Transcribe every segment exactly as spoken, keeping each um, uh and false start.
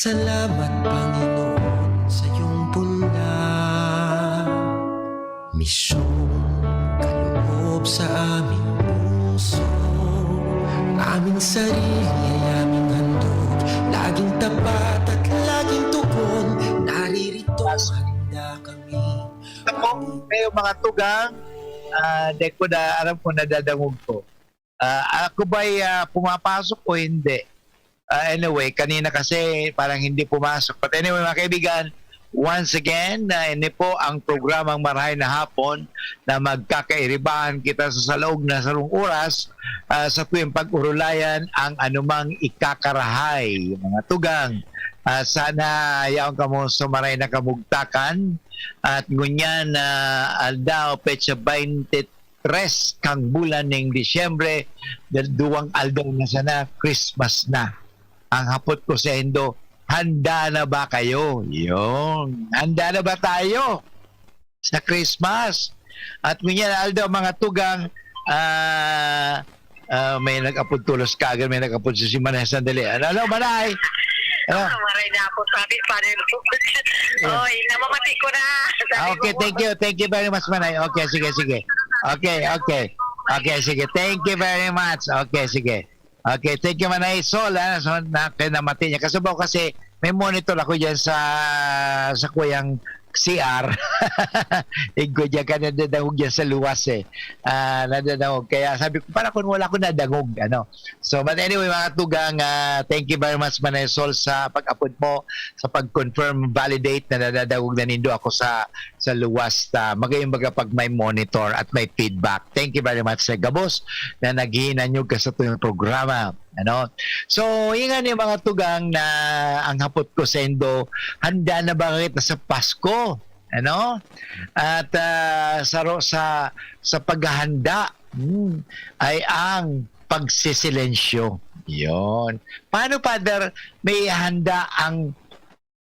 Salamat, Panginoon, sa iyong pula. Misyong kaloob sa aming puso, aming sarili ay aming handog. Laging tapat at laging tugon, naririto, handa kami. Ako, may mga tugang, ah, di ko na alam kung nadadangog ko. Ah, ako ba'y, ah, pumapasok o hindi? Ah, anyway, kanina kasi parang hindi pumasok. But anyway, mga kaibigan, once again, ah, ini po ang programang Marahay na Hapon na magkakairibahan kita sa, sa loob na sarong oras, ah, sa tuwing pag-urulayan ang anumang ikakarahay, mga tugang. Ah, sana yaon kamo sa maray na kamugtakan. At ngunyan na aldaw, petsa twenty-three kan bulan ning Disyembre, dal-, duwang aldaw na sana, Christmas na. Ang hapot ko sa indo, handa na ba kayo? Yun. Handa na ba tayo sa Christmas? At ngunyan aldaw, mga tugang, ah, ah, may nag-apod tolos kaagad, may nag-apod sa simana. Sandali. Ano, ano, Manay? Ano? Ah, maray na ako, sabi, Father Lucas. Yeah. Oy, namamati ko na. Sabi Ah, okay, ko, thank you. Thank you very much, Manay. Okay, sige, sige. Okay, okay. Okay, sige. Thank you very much. Okay, sige. Okay, thank you, Manay Sol, ah. So, na, kaya namati niya. Kaso ba kasi may monitor ako dyan sa, sa kuyang C R. Igko dyan ka nadadangog dyan sa luwas, eh. Ah, nadadangog. Kaya sabi ko, "Para kung wala ko nadangog," ano. So, but anyway, mga tugang, ah, thank you very much, Manay Sol, sa pag-apod mo, sa pag-confirm, validate na nadadangog na nindo ako sa, sa luwas. Ta, magayong baga pag may monitor at may feedback. Thank you very much sa gabos na naghihinanyog ka sa tuyong programa. Ano? So, yun nga ni mga tugang na ang hapot ko sa indo, handa na ba kita sa Pasko? Ano? At, ah, sa ro-, sa, sa paghahanda, hmm, ay ang pagsisilensyo. Yon. Paano, Father, may handa ang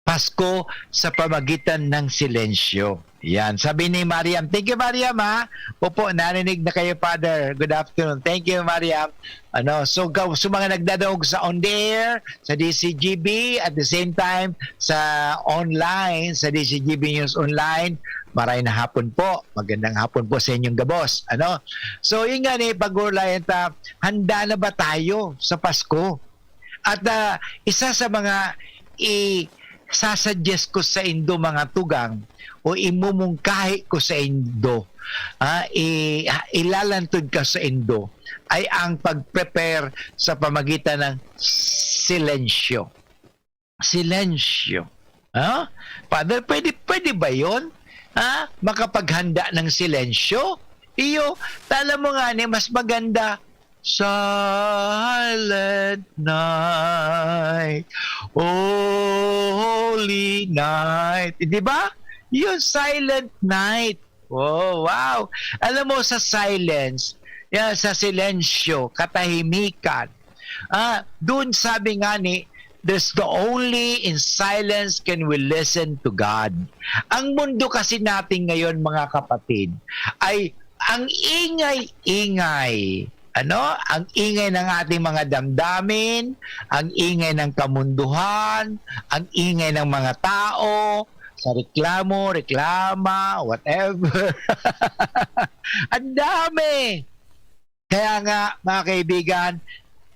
Pasko sa pamagitan ng silensyo? Yan. Sabi ni Mariam, thank you, Mariam, ha? Opo, narinig na kayo, Father. Good afternoon. Thank you, Mariam. Ano, so, ga-, sa mga nagdadangog sa on the air, sa D C G B, at the same time, sa online, sa D C G B News Online, maray na hapon po. Magandang hapon po sa inyong gabos. Ano? So, yun nga ni, pag-urulayan ta, handa na ba tayo sa Pasko? At, ah, isa sa mga i-sasuggest ko sa indo, mga tugang, o imumungkahi ko sa indo, ah, i-, ilalantod ka sa indo, ay ang pag-prepare sa pamagitan ng silensyo. Silensyo. Ha? Father, pwede, pwede ba yon? Ha? Makapaghanda ng silensyo? Iyo, ta alam mo nga ni, mas maganda, "Silent night, oh, holy night." Di ba? Yun, silent night. Oh, wow. Alam mo, sa silence, yan, sa silensyo, katahimikan, ah, doon sabi nga ni, "There's the only in silence can we listen to God." Ang mundo kasi natin ngayon, mga kapatid, ay ang ingay-ingay, ano, ang ingay ng ating mga damdamin, ang ingay ng kamunduhan, ang ingay ng mga tao, sa reklamo, reklama, whatever. Ang dami! Kaya nga, mga kaibigan,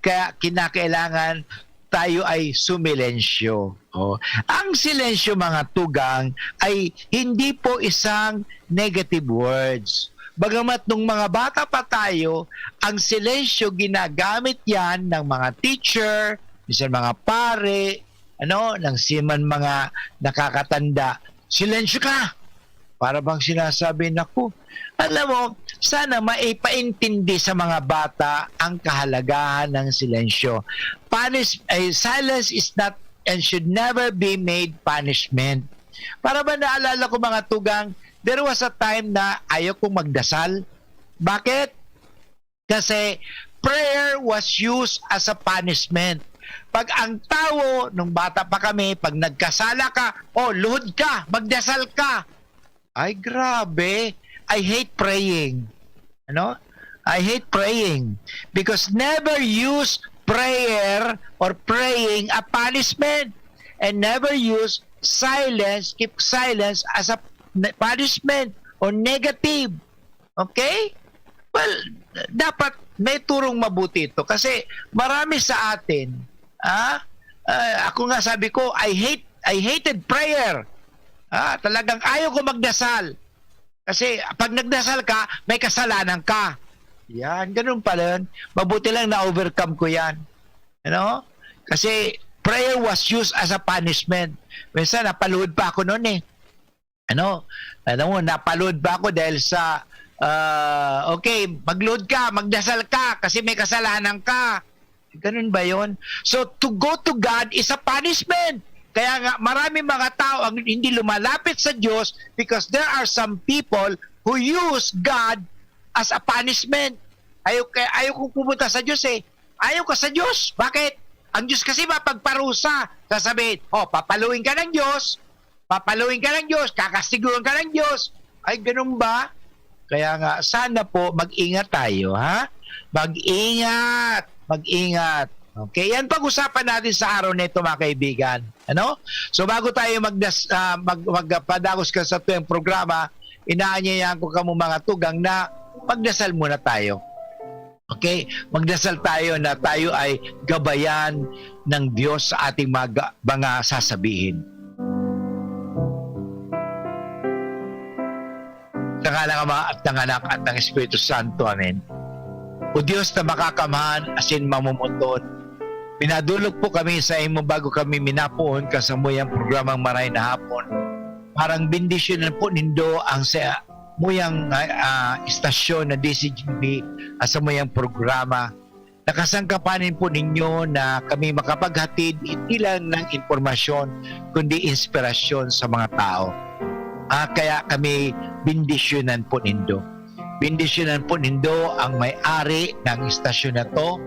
kaya kinakailangan tayo ay sumilensyo. Oh. Ang silensyo, mga tugang, ay hindi po isang negative words. Bagamat nung mga bata pa tayo, ang silensyo ginagamit yan ng mga teacher, minsan mga pare, ano, ng siman mga nakakatanda. "Silensyo ka!" Para bang sinasabi, "Naku." Alam mo, sana maipaintindi sa mga bata ang kahalagahan ng silensyo. Punish-, ay, silence is not and should never be made punishment. Para ba naalala ko, mga tugang, there was a time na ayaw kong magdasal. Bakit? Kasi prayer was used as a punishment. Pag ang tawo, nung bata pa kami, pag nagkasala ka, "Oh, luhod ka, magdasal ka." Ay, grabe. I hate praying. Ano? I hate praying. Because never use prayer or praying a punishment. and never use silence, keep silence as a ne-, punishment or negative. Okay? Well, dapat may turong mabuti ito kasi marami sa atin, ah, ah, ako nga sabi ko, I hate, I hated prayer. Ah, talagang ayaw ko magdasal. Kasi pag nagdasal ka, may kasalanan ka. Yan, ganun pala yun. Mabuti lang na-overcome ko yan. Ano? Kasi prayer was used as a punishment. Minsan, napaluhod pa ako noon eh. Ano? Alam mo, napaluhod pa ako dahil sa, ah, okay, magluhod ka, magdasal ka, kasi may kasalanan ka. Ganun ba yon? So, to go to God is a punishment. Kaya nga, marami mga tao ang hindi lumalapit sa Diyos because there are some people who use God as a punishment. Ayaw, kaya ayaw kong pumunta sa Diyos eh. Ayaw ka sa Diyos. Bakit? Ang Diyos kasi mapagparusa. Sasabihin, "Oh, papaluin ka ng Diyos. Papaluin ka ng Diyos. Kakastiguhan ka ng Diyos." Ay, ganun ba? Kaya nga, sana po mag-ingat tayo, ha? Mag-ingat! Mag-ingat! Okay, yan pag-usapan natin sa araw na ito, mga kaibigan. Ano? So, bago tayo magdas-, ah, mag-, magpadagos ka sa tuyang programa, inaanyayahan ko kamo, mga tugang, na magdasal muna tayo. Okay? Magdasal tayo na tayo ay gabayan ng Diyos sa ating mga, mga sasabihin. Sa ngalan ng Ama at ng Anak at ng Espiritu Santo. Amen. O Diyos na makakamhan asin mamumuton, minadolok po kami sa imo bago kami minapoon ka sa muyang programang Maray na Hapon. Parang bendisyonan po nindo ang sa muyang, ah, istasyon na D C G B at sa muyang programa. Nakasangkapanin po ninyo na kami makapaghatid hindi lang ng impormasyon, kundi inspirasyon sa mga tao. Ah, kaya kami bendisyonan po nindo. Bendisyonan po nindo ang may-ari ng istasyon na 'to,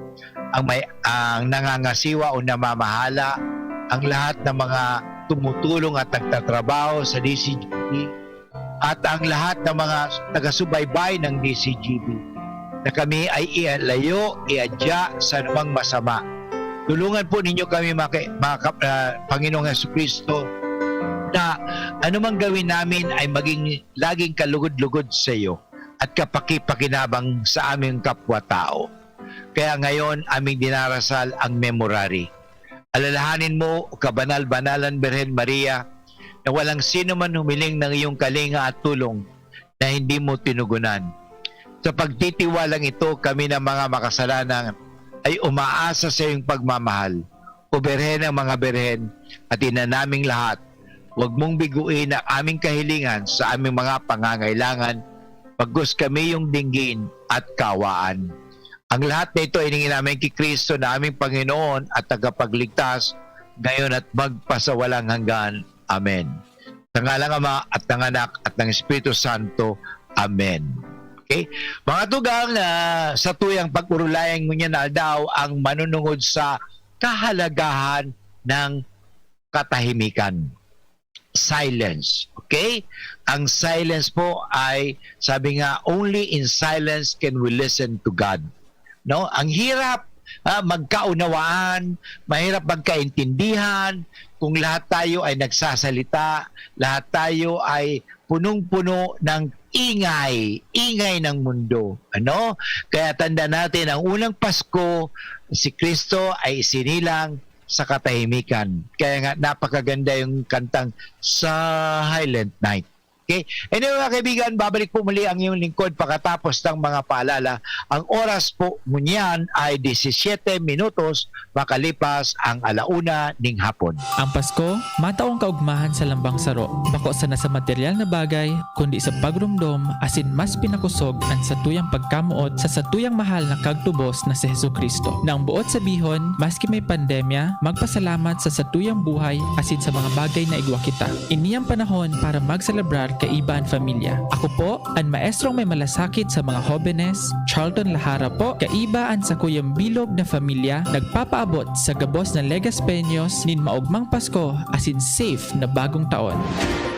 ang may, ang nangangasiwa o namamahala, ang lahat ng mga tumutulong at nagtatrabaho sa D C G B, at ang lahat ng mga taga-subaybay ng D C G B, na kami ay ialayo, iadya sa anumang masama. Tulungan po ninyo kami, maki-, mga kap-, ah, Panginoong Jesucristo, na anumang gawin namin ay maging laging kalugod-lugod sa iyo at kapakipakinabang sa aming kapwa-tao. Kaya ngayon, aming dinarasal ang Memorare. Alalahanin mo, O Kabanal-banalan Birhen Maria, na walang sino man humiling ng iyong kalinga at tulong na hindi mo tinugunan. Sa pagtitiwalang ito, kami na mga makasalanan ay umaasa sa iyong pagmamahal. O Birhen ng mga Birhen at Ina naming lahat, huwag mong biguin ang aming kahilingan sa aming mga pangangailangan, bagkus kami iyong dinggin at kaawaan. Ang lahat na ito hiningi namin ki Cristo na aming Panginoon at Tagapagligtas, ngayon at magpasawalang hanggan. Amen. Sa ngalan ng Ama at ng Anak at ng Espiritu Santo. Amen. Okay? Mga tugang, ah, sa tuyang pag-urulayan ngunyan na aldaw ang manunungod sa kahalagahan ng katahimikan. Silence. Okay? Ang silence po ay, sabi nga, "Only in silence can we listen to God." No? Ang hirap, ah, magkaunawaan, mahirap magkaintindihan kung lahat tayo ay nagsasalita, lahat tayo ay punong-puno ng ingay, ingay ng mundo. Ano? Kaya tanda natin, ang unang Pasko, si Kristo ay isinilang sa katahimikan. Kaya nga, napakaganda yung kantang Silent Night. Okay? Anyway, mga kaibigan, babalik po muli ang iyong lingkod pakatapos ng mga paalala. Ang oras po ngunyan ay disisiyete minutos makalipas ang ala una ning hapon. Ang Pasko, mataong kaugmahan sa lambang saro, bako sana sa material na bagay, kundi sa pagromdom asin mas pinakosog an satuyang pagkamoot sa satuyang mahal na kagtubos na si Jesu-Cristo. Nang buot sabihon, maski may pandemya, magpasalamat sa satuyang buhay asin sa mga bagay na igwa kita. Ini an panahon para magselebrar kaiba an pamilya. Ako po, an maestrong may malasakit sa mga hobenes, Charlton Lahara po, kaiba an sakuyang bilog na pamilya, nagpapaabot sa gabos na Legaspeños nin maogmang Pasko asin safe na Bagong Taon.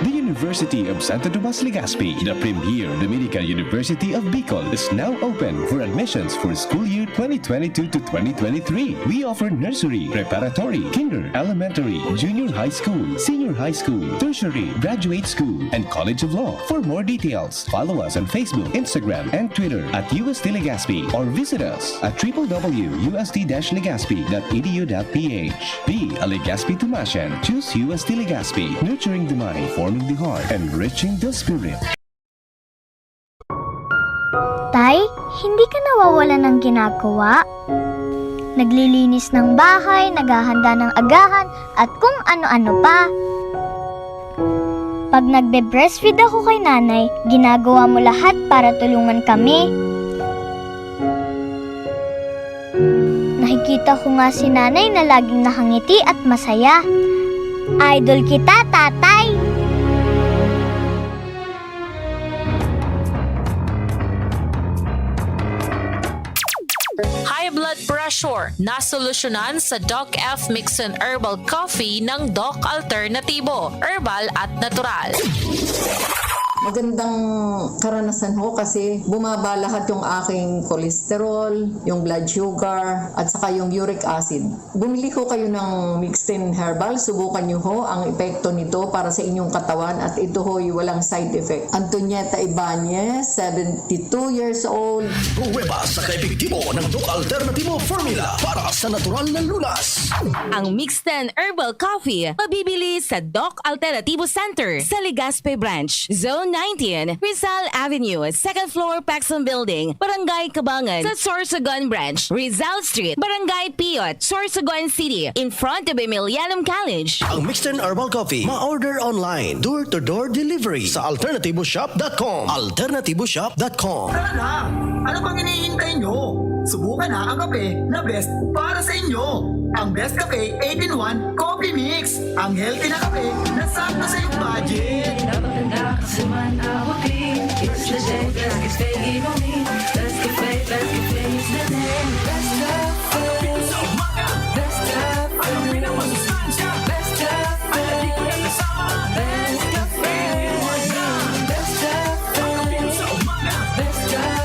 Dili University of Santo Tomas Legazpi, the premier Dominican University of Bicol, is now open for admissions for school year twenty twenty-two to twenty twenty-three. We offer nursery, preparatory, kinder, elementary, junior high school, senior high school, tertiary, graduate school, and College of Law. For more details, follow us on Facebook, Instagram, and Twitter at U S T Legazpi, or visit us at triple W U S T dash legazpi dot E D U dot P H. Be a Legazpi Tomasian. Choose U S T Legazpi. Nurturing the mind, forming the heart, enriching the spirit. Tay, hindi ka nawawalan ng ginagawa? Naglilinis ng bahay, naghahanda ng agahan, at kung ano-ano pa. Pag nagbe-breastfeed ako kay nanay, ginagawa mo lahat para tulungan kami. Nakikita ko nga si nanay na laging nakangiti at masaya. Idol kita, tatay! High blood pressure, nasolusyonan sa Doc F Mixon Herbal Coffee ng Doc Alternatibo, herbal at natural. Magandang karanasan ho kasi bumaba lahat yung aking cholesterol, yung blood sugar, at saka yung uric acid. Bumili ho kayo ng Mixten Herbal, subukan nyo ho ang epekto nito para sa inyong katawan at ito ho'y walang side effect. Antonieta Ibanez, seventy-two years old. Pruweba sa kaepektibo ng Doc Alternatibo Formula para sa natural na lunas. Ang Mixten Herbal Coffee mabibili sa Doc Alternativo Center sa Legazpi Branch, Zone nineteen, Rizal Avenue, second floor, Paxson Building, Barangay Cabangan, sa Sorsogon Branch, Rizal Street, Barangay Piot, Sorsogon City, in front of Emilianum College. Ang Mixten Herbal Coffee, ma-order online, door-to-door delivery sa alternativoshop dot com. alternativoshop dot com. Tara na! Ano pang hinihintay nyo? Subukan na ang kape na best para sa inyo. Ang Best Cafe eight-in-one Coffee Mix. Ang healthy na kape na sakto sa iyong budget. Napakaganda kasi man abutin. It's the day, best cafe inumin. Best cafe, best cafe is the name. Best cafe. Best cafe. Best cafe. Best cafe. Best cafe. Best cafe. Best cafe. Best cafe.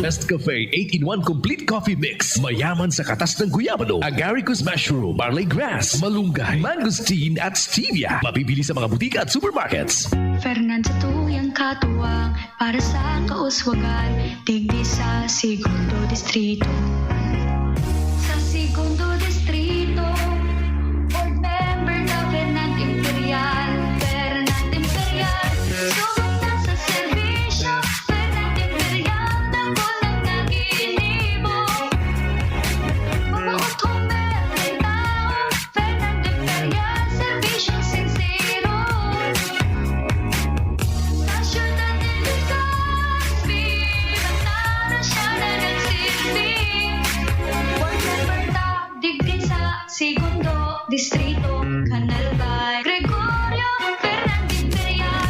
Best Cafe eight-in-one Complete Coffee Mix. Mayaman sa katas ng guyabano, agaricus mushroom, barley grass, malunggay, mangosteen at stevia. Mabibili sa mga butika at supermarkets. Fernan sa tuyang katuwang para sa kauswagan, digdi sa Segundo Distrito. Sa Segundo Distrito, board member na Fernan Imperial, Fernan Imperial, subok na sa serbisyo, Fernan Imperial, dakul na ginibo. Mabuot humel ang tao, Fernan Imperial, serbisyong sinsero. Sa syudad ni Legazpi, mataras siya na nagsilbi. Board member ta, digdi sa Segundo Distrito, Canal by Gregorio Fernan Imperial.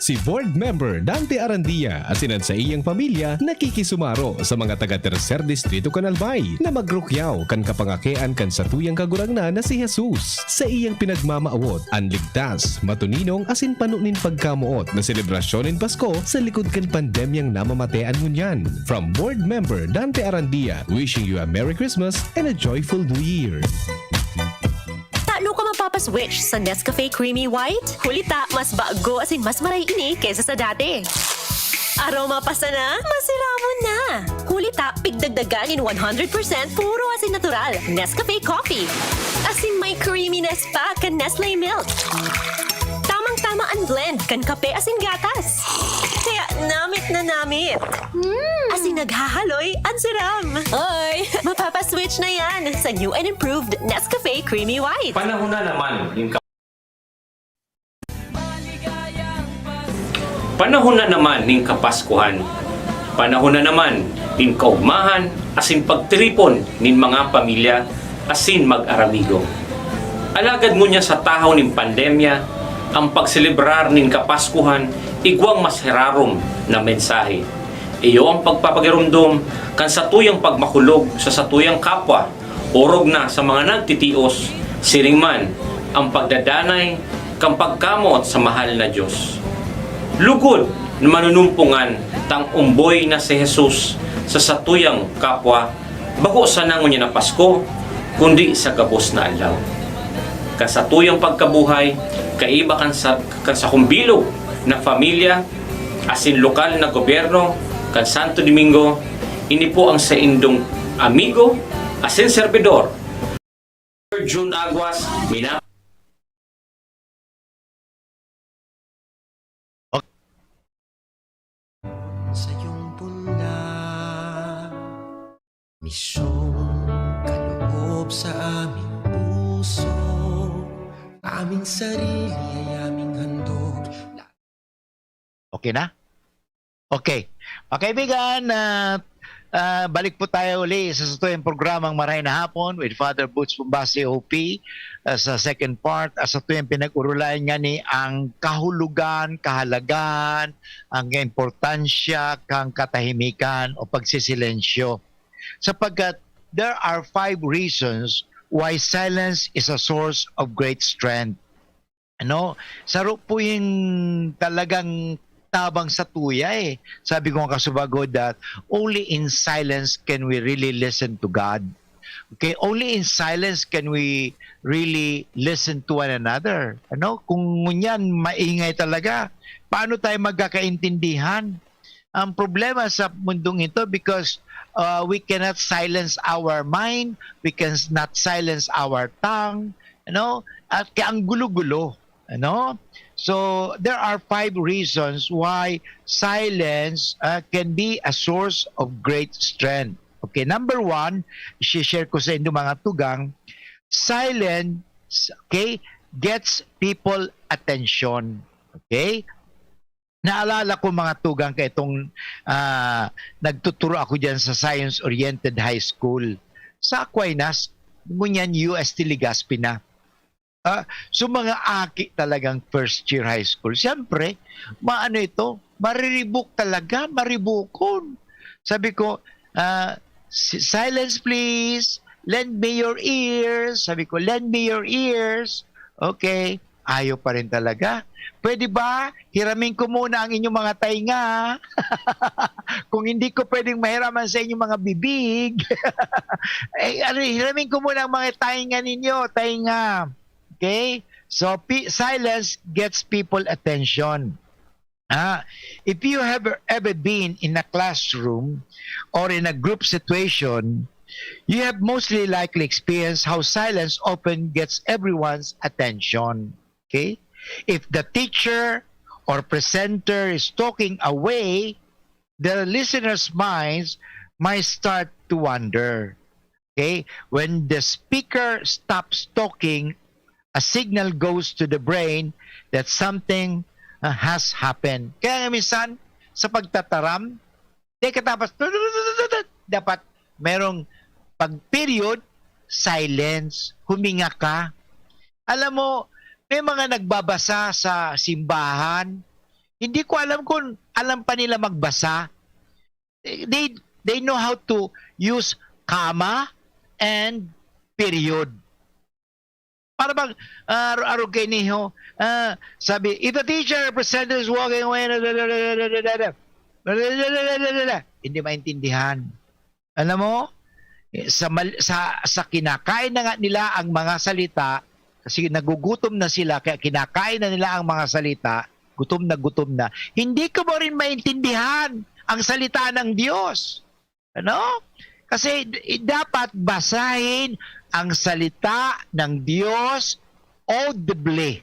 Si Board Member Dante Arandia asin an saiyang pamilya nakikisumaro sa mga taga Tercer Distrito, Canalbay na magrukyaw kan kapangakean kan satuyang Kagurangnan na si Jesus. Saiyang pinagmamawot an ligtas, matuninong asin pano nin pagkamoot na selebrasyon nin Pasko sa likod kan pandemyang namamatean ngunyan. From Board Member Dante Arandia, wishing you a Merry Christmas and a joyful New Year. Tano ka mapapaswitch sa Nescafe Creamy White? Huli ta, mas bago asin mas maray ini kaysa sa dati. Aroma pa sana, masiramon na! Huli ta, pigdagdagan nin one hundred percent puro asin natural, Nescafe Coffee. Asin may creaminess pa kan Nestle Milk. Tamang-tama an blend kan kape asin gatas. Kaya namit na namit. Asin naghahaloy an siram. Oy! Mapapaswitch na yan sa new and improved Nescafe Creamy White. Panahon na naman nin ka- Panahon na naman nin Kapaskuhan. Panahon na naman nin kaugmahan asin pagtiripon nin mga pamilya asin mag-aramigo. Alagad ngunyan sa tahaw nin pandemya, ang pagselebrar nin Kapaskuhan igwang mas hirarom na mensahe. Iyo ang pagpapagiromdom kan satuyang pagmakulog sa satuyang kapwa Orog na sa mga nagtitios, siring man, ang pagdadanay kan pagkamoot sa mahal na Dios. Lugod na manunumpongan tang omboy na si Jesus sa satuyang kapwa, bako sana ngunyan na Pasko, kundi sa gabos na aldaw. Kan satuyang pagkabuhay, kaiba kan sa, kan sakong bilog na pamilya, asin lokal na gobyerno kan Santo Domingo, ini po ang saindong amigo asin serbidor, Jun Aguas, mina- Sa iyong punla, misyong kaloob sa aming puso, aming sarili ay aming handog. Okay na? Okay. Mga kaibigan, ah, ah, balik po tayo uli sa satuyang programang Maray na Hapon with Father Boots Pumbasi, O P, ah, sa second part, ah, satuyang pinag-urulayan nga ni ang kahulugan, kahalagahan, ang importansya kang katahimikan o pagsisilensyo. Sapagkat there are five reasons why silence is a source of great strength. Ano, saro po yung talagang tabang sa tuya eh. Sabi ko nga kasubago that only in silence can we really listen to God. Okay, only in silence can we really listen to one another. Ano, kung ngunyan maingay talaga, paano tayo magkakaintindihan? Ang problema sa mundong ito because uh, we cannot silence our mind, we cannot silence our tongue, ano? At kaya ang gulo-gulo, ano? So, there are five reasons why silence uh, can be a source of great strength. Okay, number one, share ko sa inyo mga tugang, silence, okay, gets people attention. Okay? Naalala ko mga tugang kay itong ah, nagtuturo ako diyan sa Science Oriented High School sa Aquinas, ngunyan U S T Legazpi na. Ah, so mga aki talagang first year high school, siyempre, maano ito, mariribok talaga, maribukon. Sabi ko, ah, "Si- silence please, lend me your ears." Sabi ko, "Lend me your ears." Okay, ayaw pa rin talaga. Pwede ba? Hiramin ko muna ang inyong mga tainga. Kung hindi ko pwedeng mahiraman sa inyong mga bibig, eh, ano, hiramin ko muna ang mga tainga ninyo, tainga. Okay? So, pi- silence gets people attention. Ah, if you have ever been in a classroom or in a group situation, you have mostly likely experienced how silence often gets everyone's attention. Okay? If the teacher or presenter is talking away, the listeners' minds might start to wander. Okay? When the speaker stops talking, a signal goes to the brain that something uh, has happened. Kaya nga minsan, sa pagtataram, di katapos, dapat merong pag-period, silence, huminga ka. Alam mo, may mga nagbabasa sa simbahan, hindi ko alam kung alam pa nila magbasa. They, they know how to use comma and period. Para bang uh, arog kay niho, uh, sabi, if the teacher presenter is walking away, hindi maintindihan. Alam mo, sa, mal- sa, sa kinakain na nga nila ang mga salita, kasi nagugutom na sila, kaya kinakain na nila ang mga salita, gutom na gutom na, hindi ko mo rin maintindihan ang salita ng Diyos. Ano? Kasi dapat basahin ang salita ng Diyos audibly.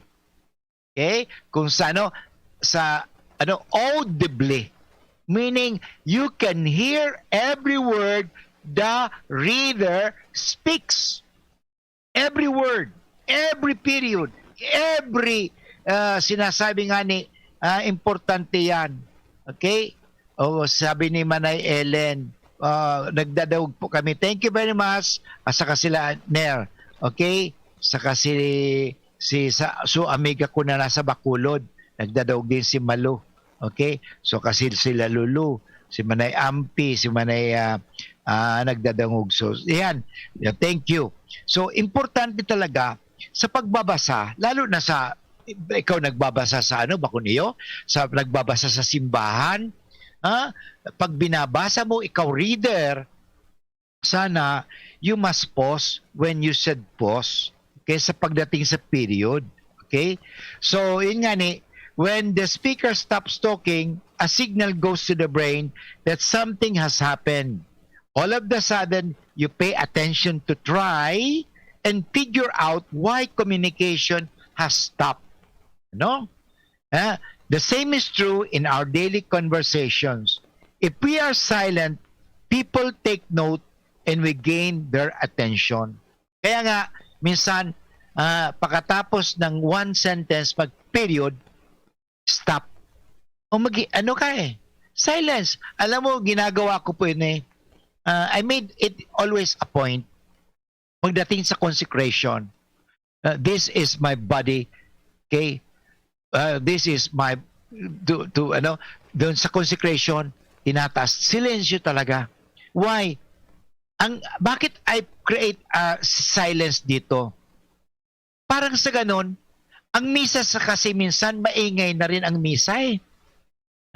Okay? Kung sa ano, sa ano, audibly. Meaning, you can hear every word the reader speaks. Every word, every period, every uh, sinasabi nga ni, uh, importante yan. Okay? O sabi ni Manay Ellen, uh, nagdadaog po kami. Thank you very much. At saka sila Ner. Okay? Saka si si sa so amiga ko na nasa Bacolod, nagdadaog din si Malo. Okay? So kasi sila Lulu, si Manay Ampi, si Manay uh, Ah, nagdadangog. So, yan. Yeah, thank you. So, importante talaga sa pagbabasa, lalo na sa, ikaw nagbabasa sa ano, bako niyo, sa nagbabasa sa simbahan, ha? Pag binabasa mo, ikaw reader, sana you must pause when you said pause. Okay, sa pagdating sa period. Okay? So, yun nga ni, when the speaker stops talking, a signal goes to the brain that something has happened. All of the sudden, you pay attention to try and figure out why communication has stopped. No? Eh, the same is true in our daily conversations. If we are silent, people take note and we gain their attention. Kaya nga, minsan, ah, pakatapos ng one sentence, mag period, stop. O mag ano ka eh, silence. Alam mo, ginagawa ko po yun eh. Ah, I made it always a point. Pagdating sa consecration, ah, this is my body, okay? Ah, this is my, to, to, ano, doon sa consecration, tinataas. Silensyo talaga. Why? Ang, bakit I create a silence dito? Parang sa ganun, ang misa sa kasi minsan maingay na rin ang misa eh.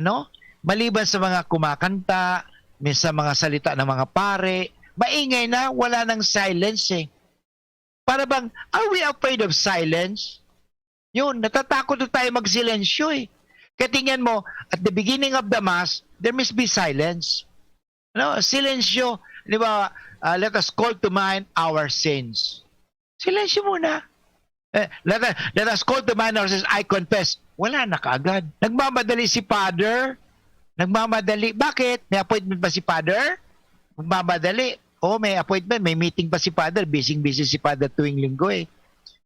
Ano? Maliban sa mga kumakanta, minsan mga salita ng mga pare, maingay na, wala nang silence eh. Para bang, are we afraid of silence? Yun, natatakot na tayo magsilensyo eh. Kaya tingnan mo, at the beginning of the Mass, there must be silence. Ano? Silensyo. Di ba, ah, let us call to mind our sins. Silensyo muna. Eh, let, us- let us call to mind our sins. I confess. Wala na kaagad. Nagmamadali si Father. Nagmamadali. Bakit? May appointment ba si Father? Nagmamadali. O may appointment, may meeting pa si Father. Busy-busy si Father tuwing linggo eh.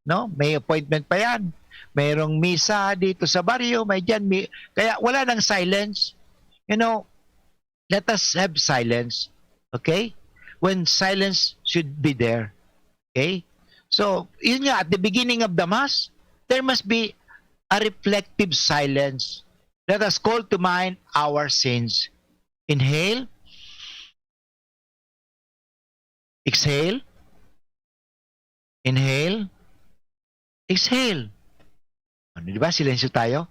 No? May appointment pa yan. Mayroong misa dito sa baryo, may dyan. May... Kaya wala nang silence. You know, let us have silence. Okay? When silence should be there. Okay? So, yun nga, at the beginning of the Mass, there must be a reflective silence. Let us call to mind our sins. Inhale. Exhale. Inhale. Exhale. Ano, di ba? Silensyo tayo.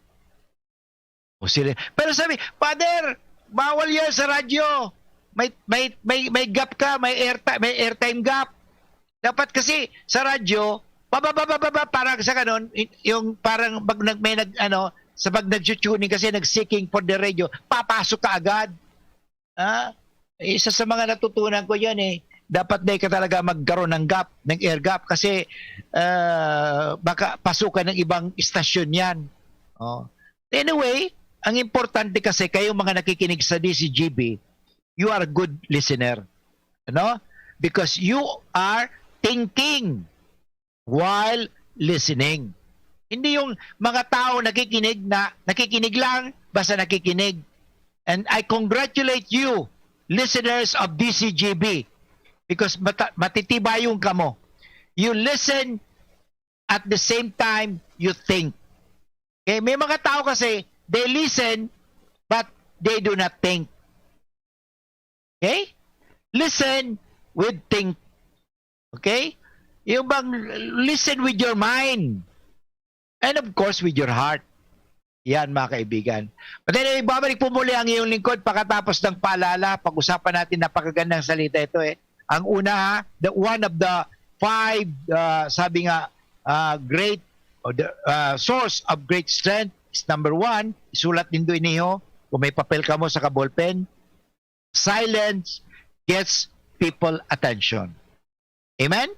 O sila, pero sabi, "Father, bawal yan sa radyo. May, may, may, may gap ka, may airtime, may airtime gap." Dapat kasi sa radyo, pababa, pababa, parang sa ganon, y- yung parang pag nag, may nag, ano, sa pag nag-tuning kasi nag-seeking for the radio, papasok ka agad. Ah, isa sa mga natutunan ko yan eh. Dapat di ka talaga magkaroon ng gap, ng air gap kasi ah, baka pasukan ng ibang istasyon yan. Oh. Anyway, ang importante kasi kayong mga nakikinig sa D C G B, you are a good listener. Ano? Because you are thinking while listening. Hindi yung mga tao nakikinig na nakikinig lang, basta nakikinig. And I congratulate you, listeners of D C G B, because mata- matitibayon kamo. You listen, at the same time you think. Okay? May mga tao kasi, they listen but they do not think. Okay? Listen with think. Okay? Yung bang listen with your mind. And of course, with your heart. Yan, mga kaibigan. But anyway, babalik po muli ang iyong lingkod pagkatapos ng paalala. Pag-usapan natin napakagandang salita ito eh. Ang una, ha, the, one of the five, uh, sabi nga, uh, great, or the uh, source of great strength is number one. Isulat nindo ini ho. Kung may papel kamo sa kabolpen, silence gets people attention. Amen?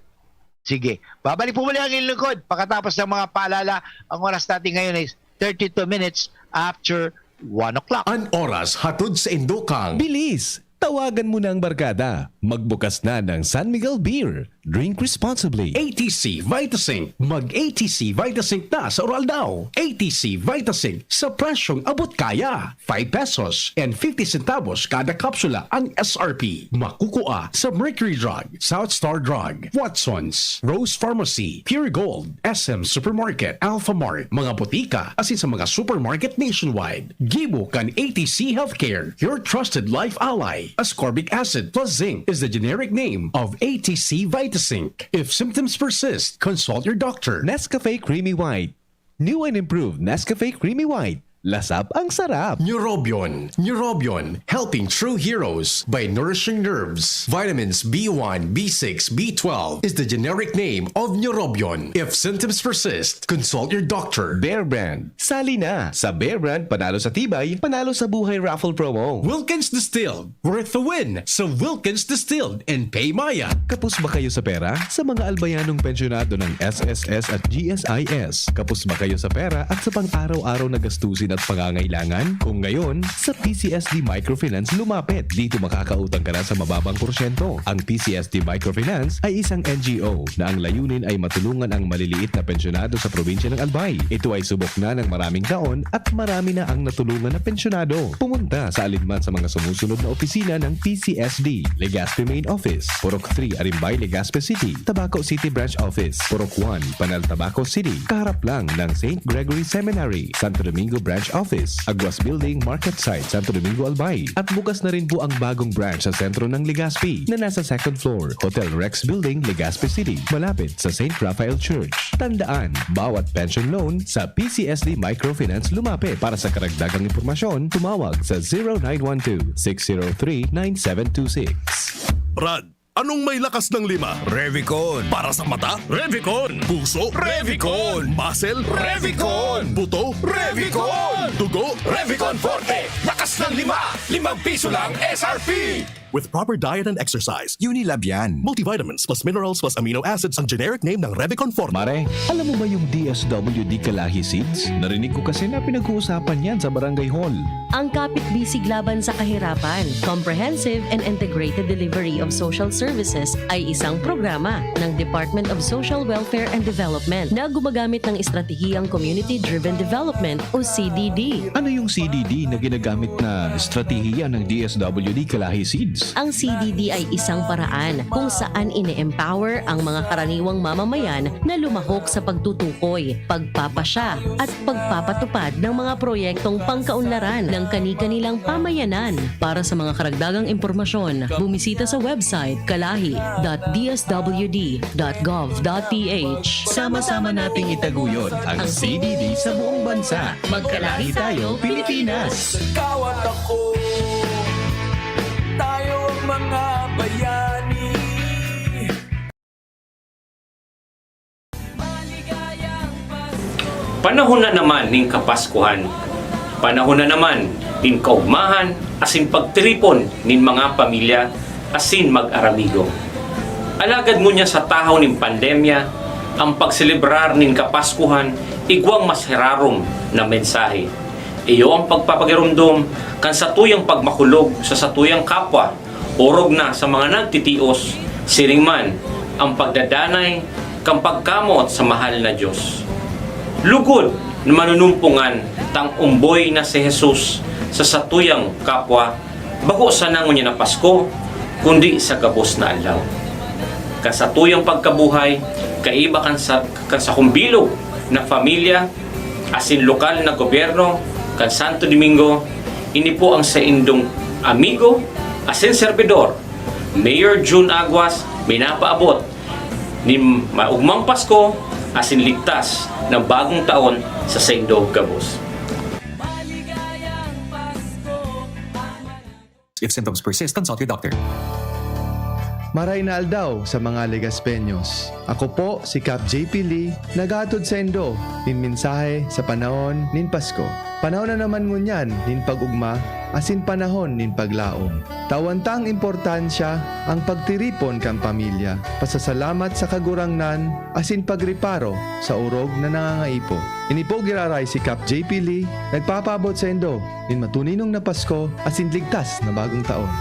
Sige. Babalik po muli ang inyong lingkod pagkatapos ng mga paalala. Ang oras natin ngayon is thirty-two minutes after one o'clock. An oras hatod sa indokang. Bilis! Tawagan mo na ang barkada. Magbukas na ng San Miguel Beer. Drink responsibly. A T C Vitasync. Mag A T C Vitasync na sa Uraldaw. A T C Vitasync sa presyong abot kaya. Five pesos and fifty centavos kada kapsula ang S R P. Makukua sa Mercury Drug, South Star Drug, Watson's, Rose Pharmacy, Pure Gold, S M Supermarket, Alpha Mart, mga botika, asin sa mga supermarket nationwide. Gibo kan A T C Healthcare, your trusted life ally. Ascorbic acid plus zinc is the generic name of A T C Vitazinc. If symptoms persist, consult your doctor. Nescafe Creamy White. New and improved Nescafe Creamy White. Lasap ang sarap. Neurobion. Neurobion, helping true heroes by nourishing nerves. Vitamins B one, B six, B twelve is the generic name of Neurobion. If symptoms persist, consult your doctor. Bear Brand. Sali na! Sa Bear Brand, panalo sa tibay, panalo sa buhay raffle promo. Wilkins Distilled. Worth the win sa Wilkins Distilled and Pay Maya. Kapos ba kayo sa pera? Sa mga albayanong pensyonado ng S S S at G S I S, kapos ba kayo sa pera at sa pang-araw-araw na gastusin at pangangailangan? Kung ngayon, sa P C S D Microfinance lumapit. Dito makakautang ka na sa mababang porsyento. Ang P C S D Microfinance ay isang N G O na ang layunin ay matulungan ang maliliit na pensyonado sa probinsya ng Albay. Ito ay subok na ng maraming taon at marami na ang natulungan na pensyonado. Pumunta sa alinman sa mga sumusunod na opisina ng P C S D: Legazpi Main Office, Purok three, Arimbay, Legazpi City; Tabaco City Branch Office, Purok one, Panal, Tabaco City, kaharap lang ng Saint Gregory Seminary; Santo Domingo Branch Office, Aguas Building, Market Site, Santo Domingo, Albay. At bukas na rin po ang bagong branch sa sentro ng Legazpi, na nasa second floor, Hotel Rex Building, Legazpi City, malapit sa Saint Raphael Church. Tandaan, bawat pension loan sa P C S D Microfinance lumapit. Para sa karagdagang impormasyon, tumawag sa zero nine one two, six zero three, nine seven two six. Brad, anong may lakas ng lima? Revicon. Para sa mata? Revicon. Puso? Revicon. Muscle? Revicon. Buto? Revicon. Dugo? Revicon Forte. Lakas ng lima. Limang piso lang S R P. With proper diet and exercise, Unilab yan. Multivitamins plus minerals plus amino acids ang generic name ng Revicon Forte. Mare, alam mo ba yung D S W D Kalahi Seeds? Narinig ko kasi na pinag-uusapan yan sa barangay hall. Ang Kapit Bisig Laban sa Kahirapan, Comprehensive and Integrated Delivery of Social Services ay isang programa ng Department of Social Welfare and Development na gumagamit ng estratehiyang Community-Driven Development o C D D. Ano yung C D D na ginagamit na estratehiya ng D S W D Kalahi Seeds? Ang C D D ay isang paraan kung saan ine-empower ang mga karaniwang mamamayan na lumahok sa pagtutukoy, pagpapasya, at pagpapatupad ng mga proyektong pangkaunlaran ng kani-kanilang pamayanan. Para sa mga karagdagang impormasyon, bumisita sa website kalahi dot D S W D dot gov dot P H. Sama-sama nating itaguyod ang C D D sa buong bansa. Magkalahi tayo, Pilipinas! Ikaw at ako, tayo ang mga bayani. Panahon na naman nin Kapaskuhan. Panahon na naman nin kaugmahan asin pagtiripon nin mga pamilya asin mag-aramigo. Alagad ngunyan sa tahaw nin pandemya, ang pagselebrar nin Kapaskuhan igwang mas herarom na mensahe. Iyo ang pagpapagiromdom kan satuyang pagmakulog sa satuyang kapwa, orog na sa mga nagtitios, siring man ang pagdadanay kan pagkamoot sa mahal na Dios. Lugod na manunumpongan tang omboy na si Jesus sa satuyang kapwa, bako sana ngunyan na Pasko, kundi sa gabos na aldaw. Kan satuyang pagkabuhay, kaiba kan sa, kan sakong bilog na pamilya, asin lokal na gobyerno kan Santo Domingo, ini po ang saindong amigo asin serbidor, Mayor Jun Aguas, minapaabot nin maugmang Pasko asin ligtas na bagong taon sa saindo gabos. If symptoms persist, consult your doctor. Maray na aldaw sa mga Legazpeños. Ako po si Cap J P Lee, naghahatod saindo nin mensahe sa panahon nin Pasko. Panahon na naman ngunyan nin pag-ogma asin panahon nin paglaom. Tawan tang importansya ang pagtiripon kan pamilya, pasasalamat sa Kagurangnan asin pagreparo sa orog na nangangaipo. Ini po giraray si Cap J P Lee, nagpapaabot saindo nin matuninong na Pasko asin ligtas na bagong taon.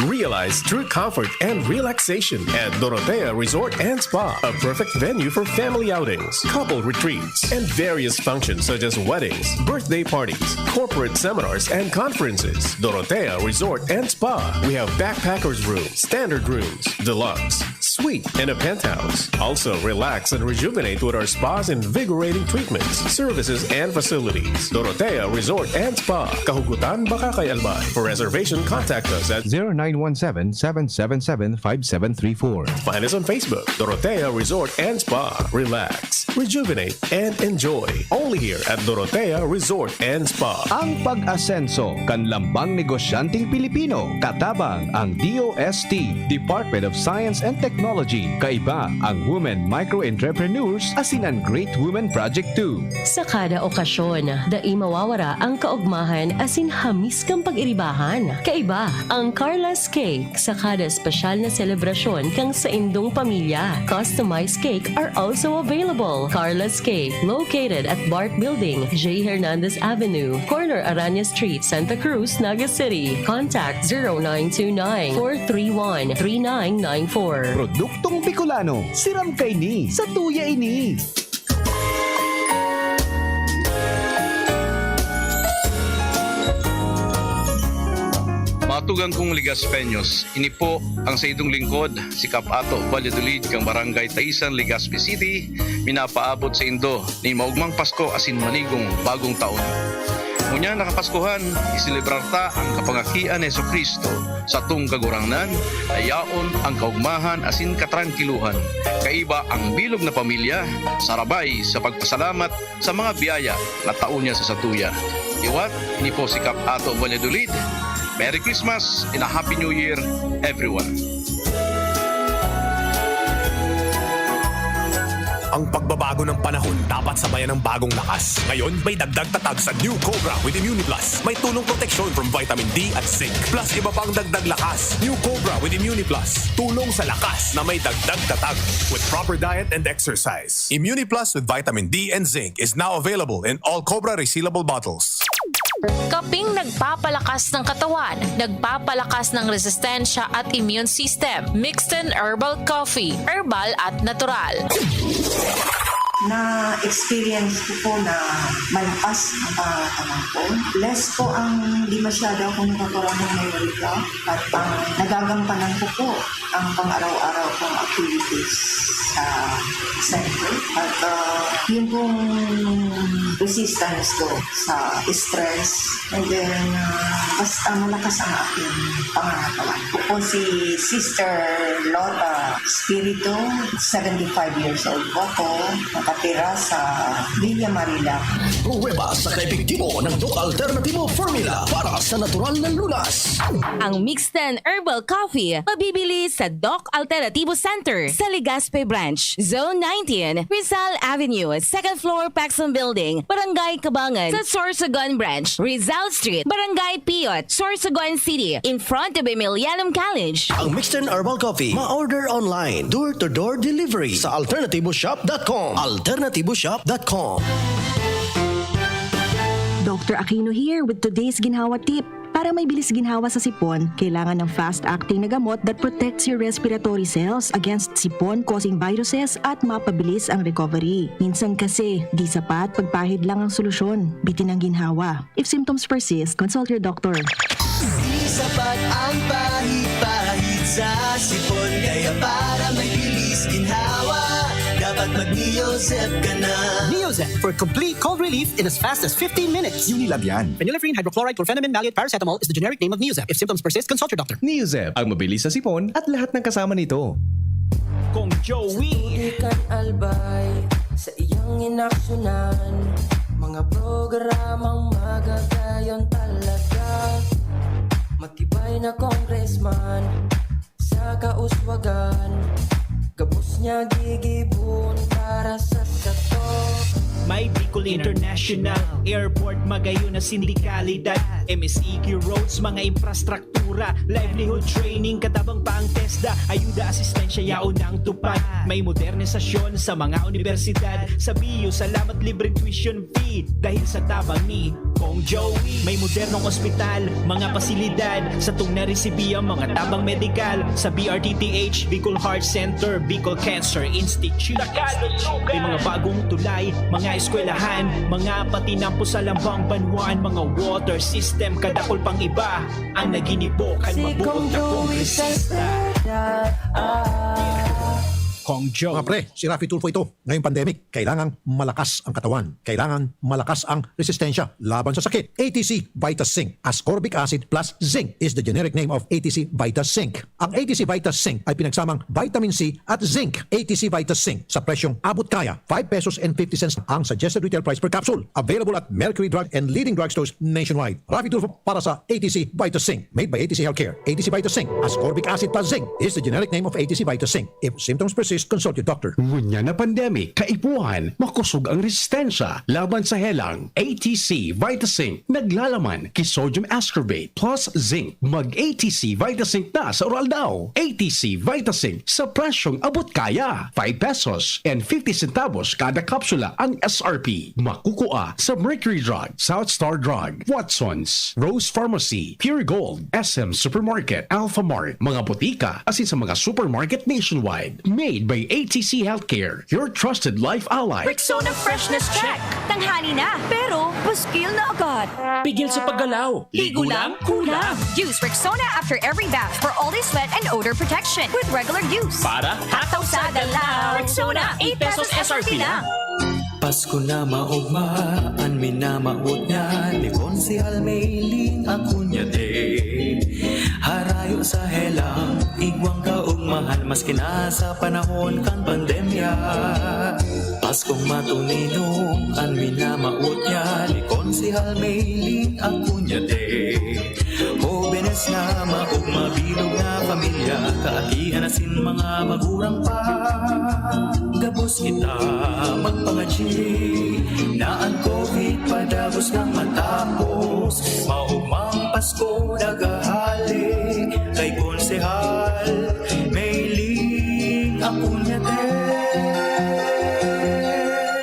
Realize true comfort and relaxation at Dorotea Resort and Spa, a perfect venue for family outings, couple retreats, and various functions such as weddings, birthday parties, corporate seminars, and conferences. Dorotea Resort and Spa. We have backpackers room, standard rooms, deluxe, suite, and a penthouse. Also, relax and rejuvenate with our spa's invigorating treatments, services, and facilities. Dorotea Resort and Spa, Kahugutan, Bacacay, Albay. For reservation, contact us at zero nine one seven, seven seven seven, five seven three four. Find us on Facebook, Dorotea Resort and Spa. Relax, rejuvenate, and enjoy. Only here at Dorotea Resort and Spa. Ang pag-asenso kan lambang negosyanteng Pilipino, katabang ang D O S T, Department of Science and Technology. Kaiba ang Women Micro Entrepreneurs asin an Great Women Project two. Sa kada okasyon, dai mawawara ang kaogmahan asin hamis kan pag-iribahan. Kaiba ang Carla's Cake sa kada espesyal na selebrasyon kan saindong pamilya. Customized cake are also available. Carla's Cake, located at Bart Building, J Hernandez Avenue, corner Arana Street, Santa Cruz, Naga City. Contact zero nine two nine, four three one, three nine nine four. Produktong Bicolano, siram kaini, satuya ini. Mga tugang kong Legaspeños, ini po ang saindong lingkod, si Kap Ato Valladolid, kan Barangay Taisan, Legazpi City, minapaabot saindo nin maogmang Pasko asin manigong Bagong Taon. Ngunyan na Kapaskuhan, iselebrar ta an kapangakian ni Jesu-Cristo, satong Kagurangnan, na yaon an kaogmahan asin katrangkilohan. Kaiba ang bilog na pamilya, sarabay sa pagpasalamat sa mga biyaya na tao niya sa satuya. Liwat, ini po si Kap Ato Valladolid. Merry Christmas and a Happy New Year, everyone. Ang pagbabago ng panahon dapat sabayan ng bagong lakas. Ngayon, may dagdag tatag sa New Cobra with Immuniplus. May tulong proteksyon from vitamin D at zinc. Plus, iba pang dagdag lakas. New Cobra with Immuniplus. Tulong sa lakas na may dagdag tatag. With proper diet and exercise. Immuniplus with vitamin D and zinc is now available in all Cobra resealable bottles. Kaping nagpapalakas ng katawan, nagpapalakas ng resistensya at immune system. Mixed and herbal coffee, herbal at natural. Na-experience ko po na malakas ang pangangatawan ko. Less po ang, di masyado ako nagkakaroon ng memory block at ang nagagampanan ko po ang pang-araw-araw kong activities sa center. At, ah, yun pong resistance ko sa stress. And then, ah, basta malakas ang aking pangangatawan. Ako po si Sister Lota Espiritu, seventy-five years old po ako, nakatira sa Villa Marila. Pruweba sa kaepektibo ng Doc Alternativo Formula para sa natural na lunas. Ang Mixten Herbal Coffee, mabibili sa Doc Alternativo Center sa Legazpi Branch, Zone nineteen, Rizal Avenue, second floor, Paxson Building, Barangay Cabangan, sa Sorsogon Branch, Rizal Street, Barangay Piot, Sorsogon City, in front of Emilianum College. Ang Mixten Herbal Coffee, ma-order online, door-to-door delivery sa alternativoshop dot com. Alternativoshop dot com. Doctor Aquino here with today's ginhawa tip. Para may bilis ginhawa sa sipon, kailangan ng fast-acting na gamot that protects your respiratory cells against sipon-causing viruses at mapabilis ang recovery. Minsan kasi, di sapat pagpahid lang ang solusyon. Bitin ang ginhawa. If symptoms persist, consult your doctor. Di sapat ang pahid-pahid sa sipon, kaya para may bilis ginhawa, dapat mag-Neozep ka na. Neozep for complete cold relief in as fast as fifteen minutes. Unilab yan. Phenylephrine, hydrochloride, chlorphenamine, maleate, paracetamol is the generic name of Neozep. If symptoms persist, consult your doctor. Neozep, ang mabilis sa sipon at lahat ng kasama nito. Kong Joey. Sa tubig kan Albay, sa iyang inaksyonan, mga programang magagayon talaga. Matibay na congressman, sa kauswagan, gabos niya gigibon para sa sato. May Bicol International Airport, magayon na sindikalidad, M S E Q roads, mga infrastruktura, livelihood training, katabang pa ang TESDA, ayuda, asistensya, yaon ang tupad. May modernisasyon sa mga unibersidad, sa B U, salamat libreng tuition fee, dahil sa tabang ni Kong Joey, may modernong ospital, mga pasilidad, satong naresibi ang mga tabang medikal sa B R T T H, Bicol Heart Center, Bicol Cancer Institute. May mga bagong tulay, mga eskwelahan, mga patinampo sa lambang banwaan, mga water system, kadakol pang iba. Ang naginibo kan mabuot na kongresista. Kong Joey. Mga pre, si Raffy Tulfo ito. Ngayong pandemic, kailangang malakas ang katawan. Kailangan malakas ang resistensya laban sa sakit. A T C Vita Zinc. Ascorbic acid plus zinc is the generic name of A T C Vita Zinc. Ang A T C Vita Zinc ay pinagsamang vitamin C at zinc. A T C Vita Zinc sa presyong abot kaya, five pesos and fifty cents ang suggested retail price per capsule. Available at Mercury Drug and leading drugstores nationwide. Raffy Tulfo para sa A T C Vita Zinc. Made by A T C Healthcare. A T C Vita Zinc. Ascorbic acid plus zinc is the generic name of A T C Vita Zinc. If symptoms persist, consult your doctor. Ngunyan na pandemic, kaipuhan, makosog ang resistensya laban sa helang. A T C Vita Zinc, naglalaman ki sodium ascorbate plus zinc. Mag A T C Vita Zinc na sa Uraldaw. A T C Vita Zinc sa presyong abot kaya. Five pesos and fifty centavos kada kapsula ang S R P. Makukua sa Mercury Drug, South Star Drug, Watson's, Rose Pharmacy, Pure Gold, S M Supermarket, Alphamart, mga botika, asin sa mga supermarket nationwide. Made by A T C Healthcare, your trusted life ally. Rexona Freshness Check. Tanghali na, pero paskil na agad. Pigil sa paggalaw. Ligo lang, kulang. Use Rexona after every bath for all-day sweat and odor protection with regular use. Para hataw sa galaw. Rexona, eight pesos S R P lang. Pasko na maogma, an minamawot niya ni Konsehal Mayling Acuña de. Harayo sa helang, igwang kaogmahan, maski na sa panahon kan pandemya. Paskong matuninong, an minamawot niya ni Konsehal Mayling Acuña de. Hobenes na maogma, bilog na pamilya, kaakihan asin mga magurang pa. Gabos kita magpangadyi na an COVID padagos na matapos. Maogmang Pasko naghahali kay Konsehal Mayling Acuña de.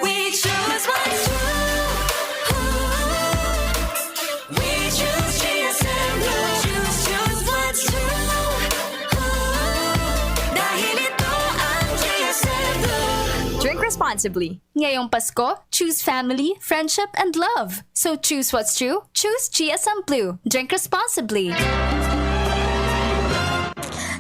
We choose what's true. We choose G S M Blue. Choose, choose what's true. Dahil ito ang G S M Blue. Drink responsibly. Ngayong Pasko, choose family, friendship, and love. So choose what's true. Choose G S M Blue. Drink responsibly.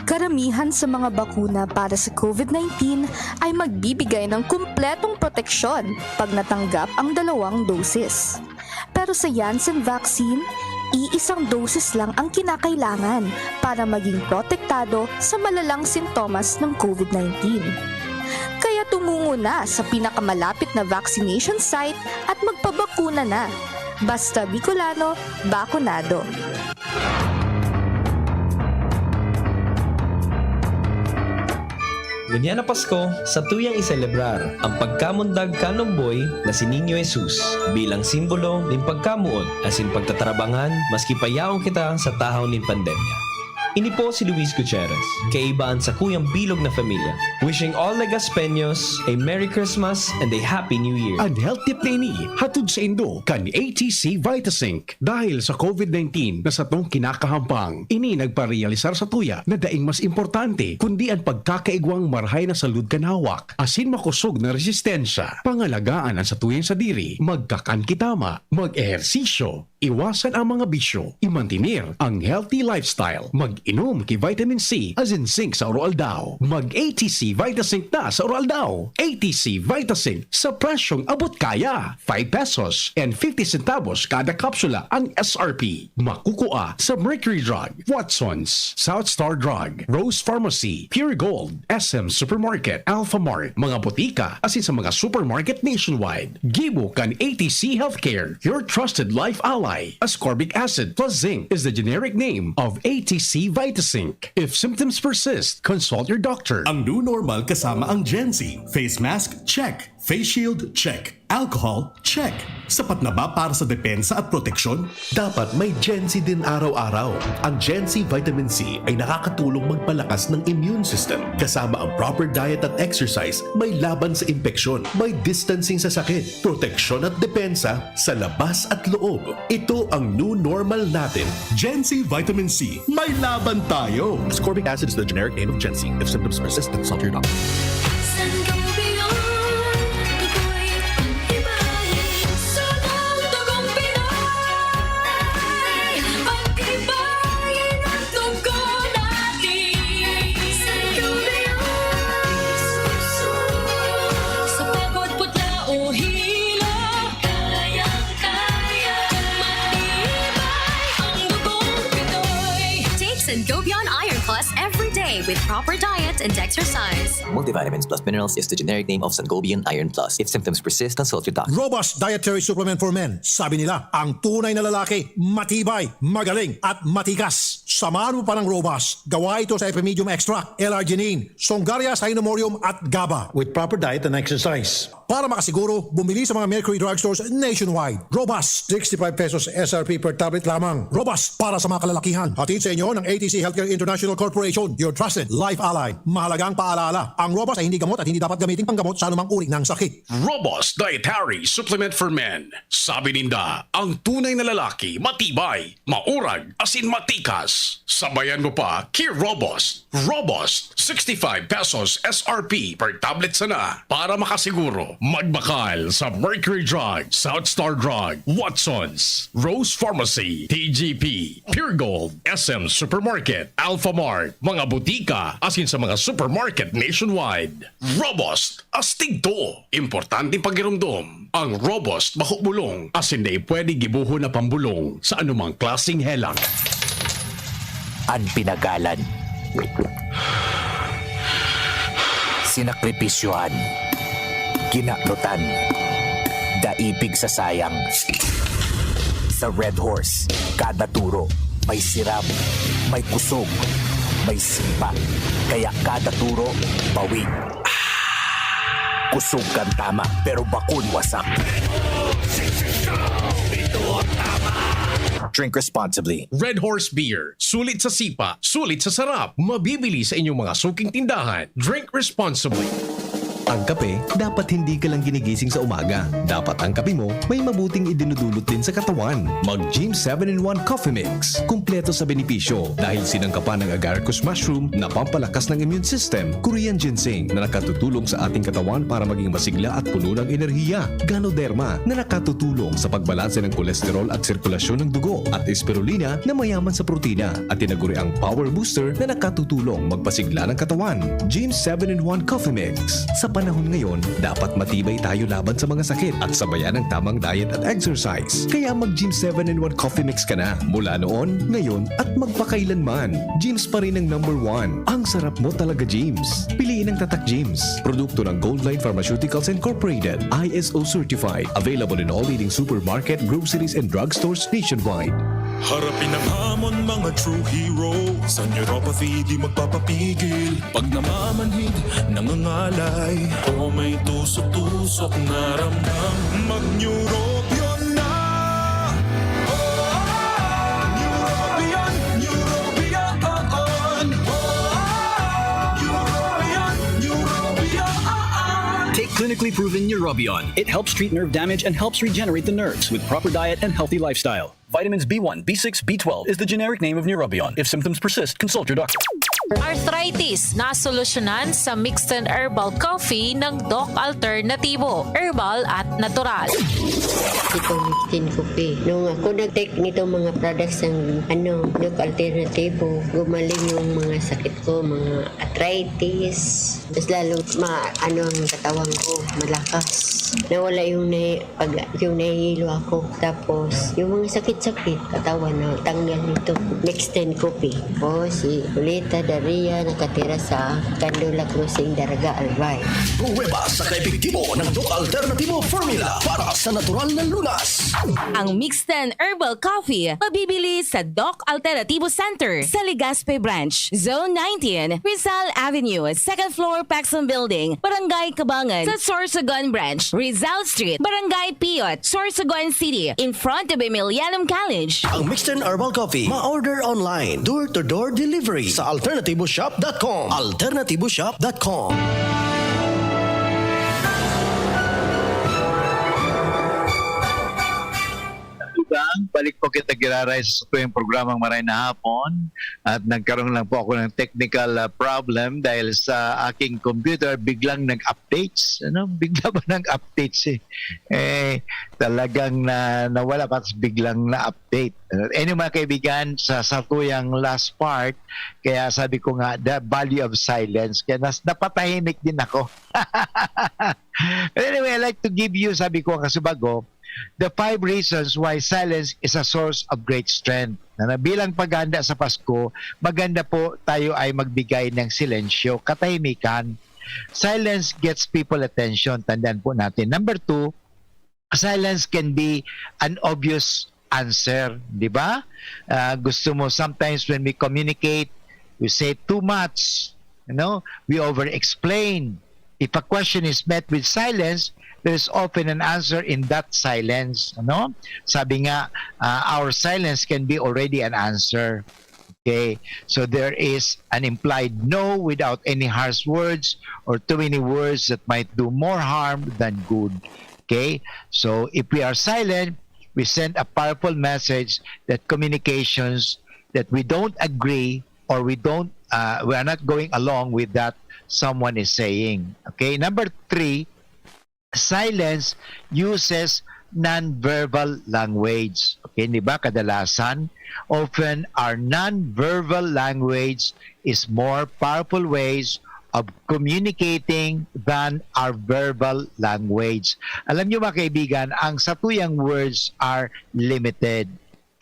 Karamihan sa mga bakuna para sa COVID nineteen ay magbibigay ng kumpletong proteksyon pag natanggap ang dalawang dosis. Pero sa Janssen vaccine, iisang dosis lang ang kinakailangan para maging protektado sa malalang sintomas ng COVID nineteen. Kaya tumungo na sa pinakamalapit na vaccination site at magpabakuna na. Basta Bicolano, bakunado. Ngunyan na Pasko, satuyang iselebrar ang pagkamundag kan omboy na si Niño Jesus bilang simbolo nin pagkamoot asin pagtatarabangan maski pa yaon kita sa tahaw nin pandemya. Ini po si Luis Gutierrez, kaiba an sakuyang bilog na familia. Wishing all Legaspeños a Merry Christmas and a Happy New Year. An health tip na ini hatod saindo kan A T C Vitazinc. Dahil sa COVID nineteen na satong kinakahampang, ini nagparealisar satuya na daing mas importante kundi an pagkakaigwang marahay na salud kan hawak asin makosog na resistensya. Pangalagaan an satuyang sadiri, magkakan ki tama, mag-ehersisyo, iwasan ang mga bisyo, imantener ang healthy lifestyle, mag-inom ki vitamin C asin zinc sa aroaldaw. Mag-A T C Vitazinc na sa aroaldaw. A T C Vitazinc sa presyong abot kaya. Five pesos and fifty centavos kada kapsula ang S R P. Makukua sa Mercury Drug, Watson's, South Star Drug, Rose Pharmacy, Pure Gold, S M Supermarket, Alphamart, mga botika, asin sa mga supermarket nationwide. Gibo kan A T C Healthcare, your trusted life ally. Ascorbic acid plus zinc is the generic name of A T C Vitazinc. If symptoms persist, consult your doctor. Ang new normal kasama ang Gen Z. Face mask, check. Face shield, check. Alcohol, check. Sapat na ba para sa depensa at proteksyon? Dapat may Gen C din araw-araw. Ang Gen C Vitamin C ay nakakatulong magpalakas ng immune system. Kasama ang proper diet at exercise, may laban sa impeksyon, may distancing sa sakit, proteksyon at depensa sa labas at loob. Ito ang new normal natin. Gen C Vitamin C, may laban tayo! Ascorbic acid is the generic name of Gen C. If symptoms persist, consult your doctor. Sangobion, dugo'y pag-ibahin. Sa mga dugong Pinoy, pag-ibahin ang dugo natin. Sangobion, sa pagod, putla o hilo, kayang-kaya. Matibay ang dugong Pinoy. Take Sangobion Iron Plus every day with proper diet and exercise. Multivitamins plus minerals is the generic name of Sangobion Iron Plus. If symptoms persist, consult your doctor. Robust Dietary Supplement for Men. Sabi nila, ang tunay na lalaki, matibay, magaling, at matikas. Samahan mo pa ng Robust. Gawa ito sa Epimedium Extract, L-arginine, Songaria Cynomorium, at GABA. With proper diet and exercise. Para makasiguro, bumili sa mga Mercury Drugstores nationwide. Robust, sixty-five pesos S R P per tablet lamang. Robust para sa mga kalalakihan. Hatid sa inyo ng A T C Healthcare International Corporation, your trusted life ally. Mahalagang paalala, ang Robust ay hindi gamot at hindi dapat gamitin panggamot sa anumang uri ng sakit. Robust Dietary Supplement for Men. Sabi ninda, ang tunay na lalaki, matibay, maurag, asin matikas. Sabayan mo pa, ki Robust. Robust, sixty-five pesos S R P per tablet sana. Para makasiguro, magbakal sa Mercury Drug, South Star Drug, Watsons, Rose Pharmacy, T G P, Pure Gold, S M Supermarket, Alpha Mart, mga butika, asin sa mga supermarket nationwide. Robust, astig to. Importanteng pagiromdom, ang Robust bako bulong, asin dai pwede gibohon na pambulong sa anumang klaseng helang. An pinagalan, sinakripisyohan, kinaknutan, daipig sa sayang. Sa Red Horse, kada turo may sirab, may kusog, may sipa. Kaya kada turo, bawi. Kusog kan tama, pero bakon wasak. Drink responsibly. Red Horse Beer. Sulit sa sipa, sulit sa sarap. Mabibili sa inyong mga suking tindahan. Drink responsibly. Ang kape, dapat hindi ka lang ginigising sa umaga. Dapat ang kape mo may mabuting idinudulot din sa katawan. Mag Gym seven in one Coffee Mix. Kumpleto sa benepisyo dahil sinangkapan ng agaricus mushroom na pampalakas ng immune system, Korean ginseng na nakatutulong sa ating katawan para maging masigla at puno ng enerhiya, Ganoderma na nakatutulong sa pagbalanse ng kolesterol at sirkulasyon ng dugo, at Spirulina na mayaman sa protina at tinaguriang power booster na nakatutulong magpasigla ng katawan. Gym seven in one Coffee Mix. Sa panahon ngayon, dapat matibay tayo laban sa mga sakit at sabayan ng tamang diet at exercise. Kaya mag Gym seven in one Coffee Mix ka na. Mula noon, ngayon, at magpakailanman. Gym's pa rin ang number one. Ang sarap mo talaga, Gym's. Piliin ang Tatak Gym's. Produkto ng Goldline Pharmaceuticals Incorporated, I S O certified. Available in all leading supermarket, groceries, and drugstores nationwide. Harapin ang hamon, mga true hero. Sa neuropathy, di magpapapigil. Pag namamanhid, nangangalay, o may tusok-tusok na ramdam, mag-Neurobion na! Oh, Neurobion, Neurobion, oh, oh. Neurobion, Neurobion, oh, oh. Take clinically proven Neurobion. It helps treat nerve damage and helps regenerate the nerves with proper diet and healthy lifestyle. Vitamins B one, B six, B twelve is the generic name of Neurobion. If symptoms persist, consult your doctor. Arthritis, nasolusyonan sa Mixten Herbal Coffee ng Doc Alternativo. Herbal at natural. Itong Mixten Coffee. Nung ako nag-take nitong mga products ng, ano, Doc Alternativo, gumaling yung mga sakit ko, mga arthritis. Mas lalo ma-, ano ang katawan ko, malakas. Nawala yung na-, pag, yung nahihilo ako. Tapos, yung mga sakit-sakit, katawan na tanggal nito. Mixten Coffee. O, si Lolita Maria nakatira sa Candula Crossing, Daraga, Albay. Pruweba sa kaepektibo ng Doc Alternativo Formula para sa natural na lunas. Ang Mixten Herbal Coffee, mabibili sa Doc Alternativo Center sa Legazpi Branch, Zone nineteen, Rizal Avenue, second floor, Paxson Building, Barangay Cabangan, sa Sorsogon Branch, Rizal Street, Barangay Piot, Sorsogon City, in front of Emilianum College. Ang Mixten Herbal Coffee, ma-order online, door-to-door delivery sa alternativoshop dot com. alternativoshop dot com. Gang, balik po kita giraray sa satuyang programang Maray na Hapon. At nagkaroon lang po ako ng technical ah, problem dahil sa aking computer biglang nag-updates. Ano? Bigla ba nag-updates eh? Eh, talagang na, nawala pa, tapos biglang na-update. Anyway, mga kaibigan, sa satuyang last part, kaya sabi ko nga, the value of silence. Kaya nas, napatahimik din ako. But anyway, I'd like to give you, sabi ko nga kasubago, the five reasons why silence is a source of great strength. Na, na bilang paghahanda sa Pasko, maganda po tayo ay magbigay ng silensyo, katahimikan. Silence gets people attention. Tandaan po natin. Number two, silence can be an obvious answer, di ba? Ah, gusto mo, sometimes when we communicate, we say too much, you know, we over-explain. If a question is met with silence, there is often an answer in that silence. Ano? Sabi nga, ah, our silence can be already an answer. Okay? So there is an implied no without any harsh words or too many words that might do more harm than good. Okay? So if we are silent, we send a powerful message that communications that we don't agree or we don't, uh, we are not going along with that someone is saying. Okay? Number three, silence uses non-verbal language. Okay, di ba? Kadalasan, often our non-verbal language is more powerful ways of communicating than our verbal language. Alam niyo, mga kaibigan, ang satuyang words are limited.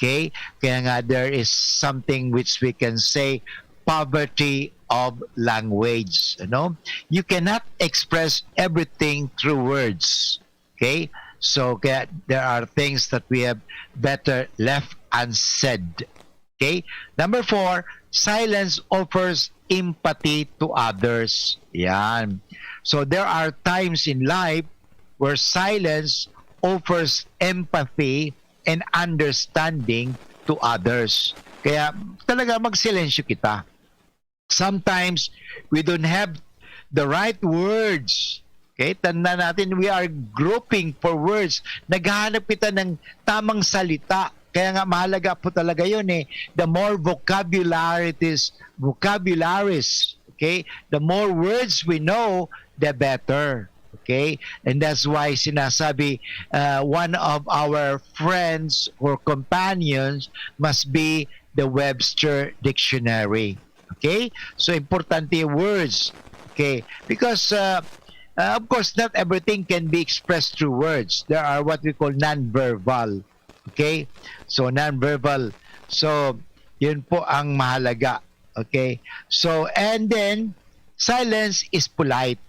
Okay? Kaya nga, there is something which we can say poverty of language. Ano? You cannot express everything through words. Okay? So, kaya there are things that we have better left unsaid. Okay? Number four, silence offers empathy to others. Yan. So, there are times in life where silence offers empathy and understanding to others. Kaya talaga magsilensyo kita. Sometimes we don't have the right words. Okay? Tanda natin, we are groping for words. Naghahanap kita ng tamang salita. Kaya nga mahalaga po talaga yun eh. The more vocabularies, vocabularies, okay? The more words we know, the better. Okay? And that's why sinasabi, uh, one of our friends or companions must be the Webster Dictionary. Okay? So, importante yung words. Okay? Because, uh, uh, of course, not everything can be expressed through words. There are what we call non-verbal. Okay? So, non-verbal. So, yun po ang mahalaga. Okay? So, and then, silence is polite.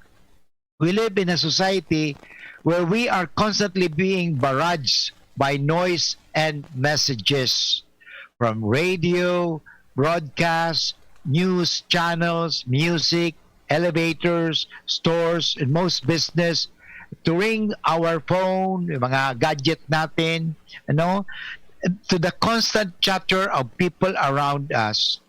We live in a society where we are constantly being barraged by noise and messages from radio, broadcast, news channels, music, elevators, stores, and most business, to ring our phone, yung mga gadget natin, ano, to the constant chatter of people around us.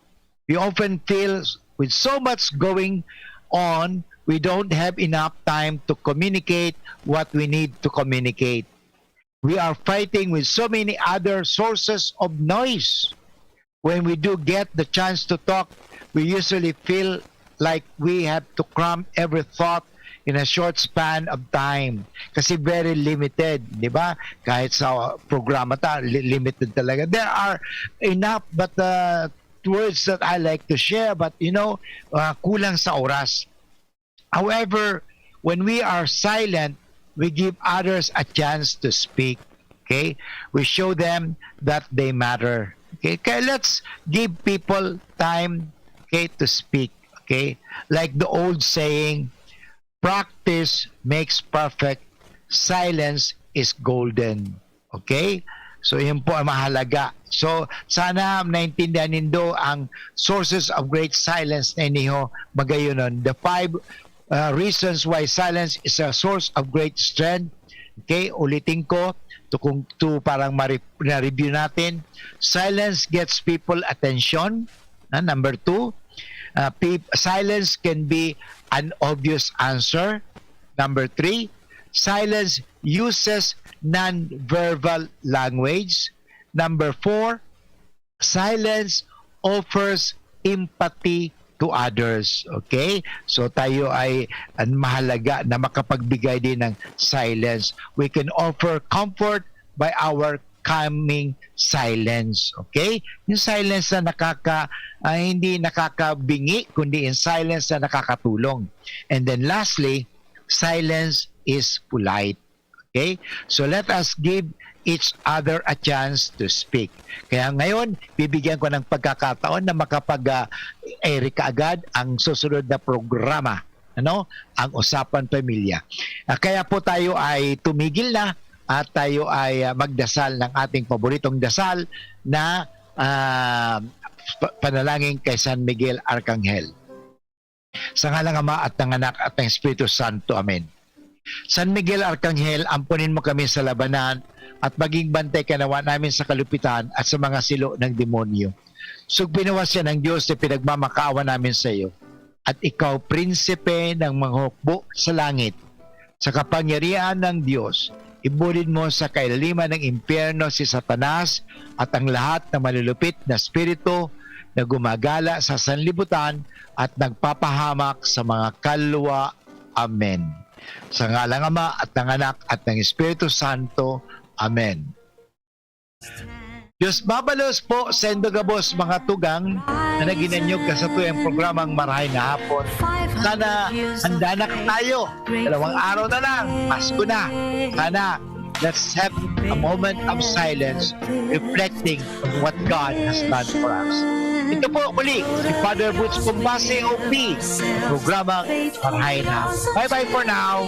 We often feel with so much going on, we don't have enough time to communicate what we need to communicate. We are fighting with so many other sources of noise. When we do get the chance to talk, we usually feel like we have to cram every thought in a short span of time. Kasi very limited, di ba? Kahit sa programa ta, li- limited talaga. There are enough but uh, words that I like to share, but you know, uh, kulang sa oras. However, when we are silent, we give others a chance to speak. Okay? We show them that they matter. Okay? Kaya let's give people time. okay, to speak. Okay? Like the old saying, "Practice makes perfect, silence is golden." Okay? So, yun po ang mahalaga. So, sana naintindihan nindo ang sources of great silence na iniho magayonon. The five uh, reasons why silence is a source of great strength. Okay, ulitin ko, to, kung to parang mare- na-review natin, silence gets people attention. Ah, number two, uh, peop- silence can be an obvious answer. Number three, silence uses non-verbal language. Number four, silence offers empathy to others. Okay? So tayo ay, ang mahalaga na makapagbigay din ng silence. We can offer comfort by our calming silence. Okay? Yung silence na nakaka, ah, hindi nakakabingi, kundi yung silence na nakakatulong. And then lastly, silence is polite. Okay? So let us give each other a chance to speak. Kaya ngayon, bibigyan ko ng pagkakataon na makapag, ah, air kaagad ang susunod na programa, ano, ang Usapan Pamilya. Ah, kaya po tayo ay tumigil na at tayo ay, ah, magdasal ng ating paboritong dasal na, ah, pa- panalangin kay San Miguel Arcangel. Sa ngalang Ama at ng Anak at ng Espiritu Santo. Amen. San Miguel Arcangel, ampunin mo kami sa labanan at maging bantay ka nawa namin sa kalupitan at sa mga silo ng demonyo. Sugpin nawa siya ng Diyos na pinagmamakaawa namin sa iyo. At ikaw, prinsipe ng mga hukbo sa langit, sa kapangyarihan ng Diyos, ibudid mo sa kailaliman ng impyerno si Satanas at ang lahat ng malulupit na espiritu na gumagala sa sanlibutan at nagpapahamak sa mga kaluluwa. Amen. Sa ngalang Ama at ng Anak at ng Espiritu Santo. Amen. Diyos mabalos po, sendo gabos, mga tugang na naginanyog ka sa tuyang programang Marahay na Hapon. Sana handa na tayo. Dalawang araw na lang, Pasko na. Sana, let's have a moment of silence reflecting on what God has done for us. Ito po muli si Father Butch Kumbase, O P, sa programang Marahay na Hapon. Bye-bye for now.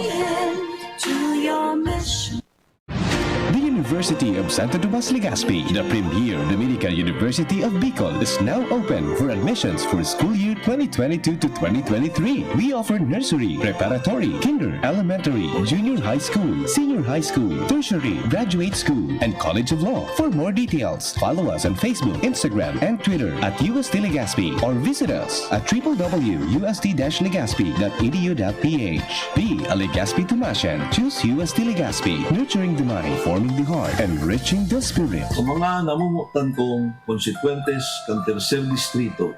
The University of Santo Tomas Legazpi, the premier Dominican University of Bicol, is now open for admissions for school year twenty twenty-two to twenty twenty-three. We offer nursery, preparatory, kinder, elementary, junior high school, senior high school, tertiary, graduate school, and College of Law. For more details, follow us on Facebook, Instagram, and Twitter at U S T Legazpi or visit us at triple W U S T dash legazpi dot E D U dot P H. Be a Legazpi Tomasian. Choose U S T Legazpi. Nurturing the mind, forming the heart, enriching the spirit. Sa mga namumutan kong konsekwentes kan Tercer Distrito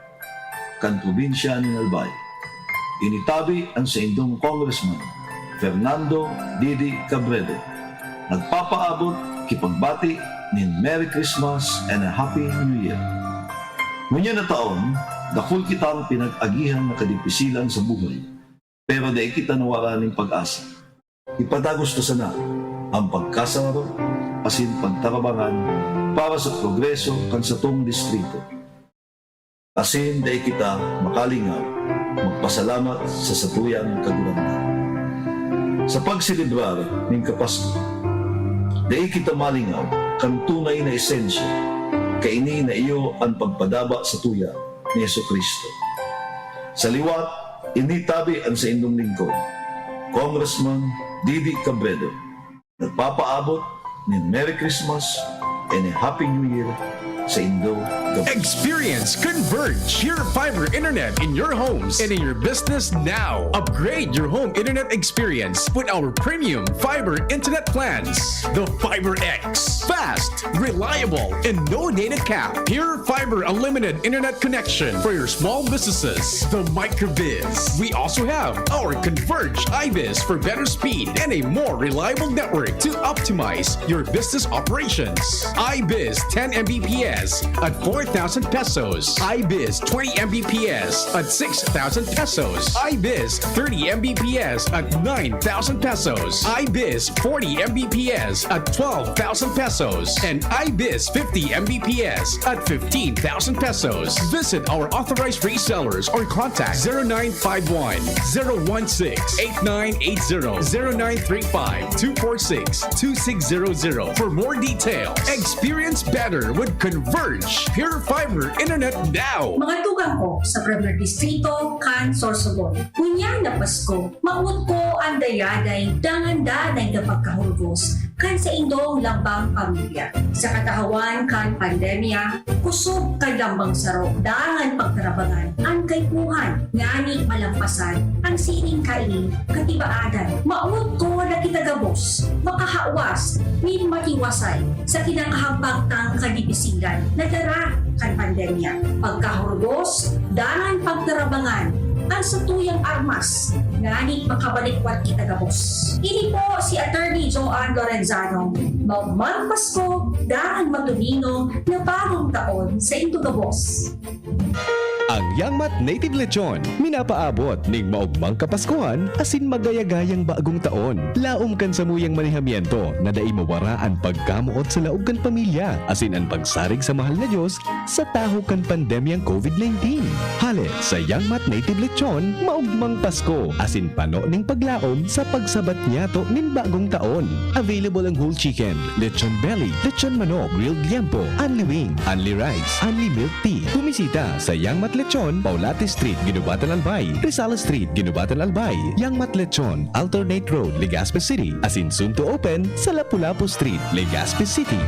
kan probinsya nin Albay, initabi an saindong Congressman, Fernando Didi Cabredo, nagpapaabot ki pagbati nin Merry Christmas and a Happy New Year. Ngunyan na taon, dakul kitang pinag-agihan na kadipisilan sa buhay, pero dai kita nawara nin pag-asa. Ipadagos ta sana an pagkasararo asin pagtarabangan para sa progreso kan satong distrito. Asin dai kita makalingaw magpasalamat sa satuyang Kagurangnan. Sa pagselebrar nin Kapasko, dai kita malingaw kan tunay na esensya, kaini na iyo an pagpadaba satuya ni Jesu-Cristo. Sa liwat, ini tabi an saindong lingkod, Congressman Didi Cabredo, nagpapaabot nin Merry Christmas and a Happy New Year saindo gabos. Experience Converge Pure Fiber Internet in your homes and in your business now. Upgrade your home internet experience with our premium fiber internet plans. The Fiber X. Fast, reliable, and no data cap. Pure Fiber Unlimited Internet Connection for your small businesses. The Microbiz. We also have our Converge iBiz for better speed and a more reliable network to optimize your business operations. iBiz ten M B P S at thousand pesos. Ibis twenty M B P S at six thousand pesos. Ibis thirty M B P S at nine thousand pesos. Ibis forty M B P S at twelve thousand pesos. And Ibis fifty M B P S at fifteen thousand pesos. Visit our authorized resellers or contact zero nine five one, zero one six, eight nine eight zero, zero nine three five, two four six, two six zero zero for more details. Experience better with Converge Pure Fiber Internet now. Mga tugang ko sa Primer Distrito, kan Sorsogon. Ngunyan na Pasko, maot ko an dayaday dangan danay na pagkahurgos kan saindong lambang pamilya. Sa katahawan kan pandemya, kusog kan lambang saro dangan pagtarabangan an kaipuhan ngani malampasan an siring kaini katibaadan. Maot ko na kita gabos makahawas nin matiwasay sa kinakahagpag tang kadipisilan na dara kan pandemya. Pagkahurgos dangan pagtarabangan an satuyang armas ngani makabalikwat kita gabos. Ini po si Attorney Joanne Lorenzano. Maugmang Pasko dangan matunino na bagong taon saindo gabos. Ang Yangmat Native Lechon, minapaabot ning maugmang Kapaskuhan asin magayagayang bagong taon. Laom kan samuyang manihamiento na dai mawara an pagkamoot sa laog kan pamilya asin an pagsarig sa mahal na Dios sa tahaw kan pandemyang COVID nineteen. Hale sa Yangmat Native Lechon, maugmang Pasko asin pano ning paglaom sa pagsabat niyato nin bagong taon. Available ang whole chicken, lechon belly, lechon manok, grilled liempo, unli wings, unli rice, unli milk tea. Bumisita sa Yangmat Lechon, Paulate Street, Guinobatan, Albay, Rizal Street, Guinobatan, Albay, Yangmat Lechon, Alternate Road, Legazpi City, asin soon to open sa Lapu-Lapu Street, Legazpi City.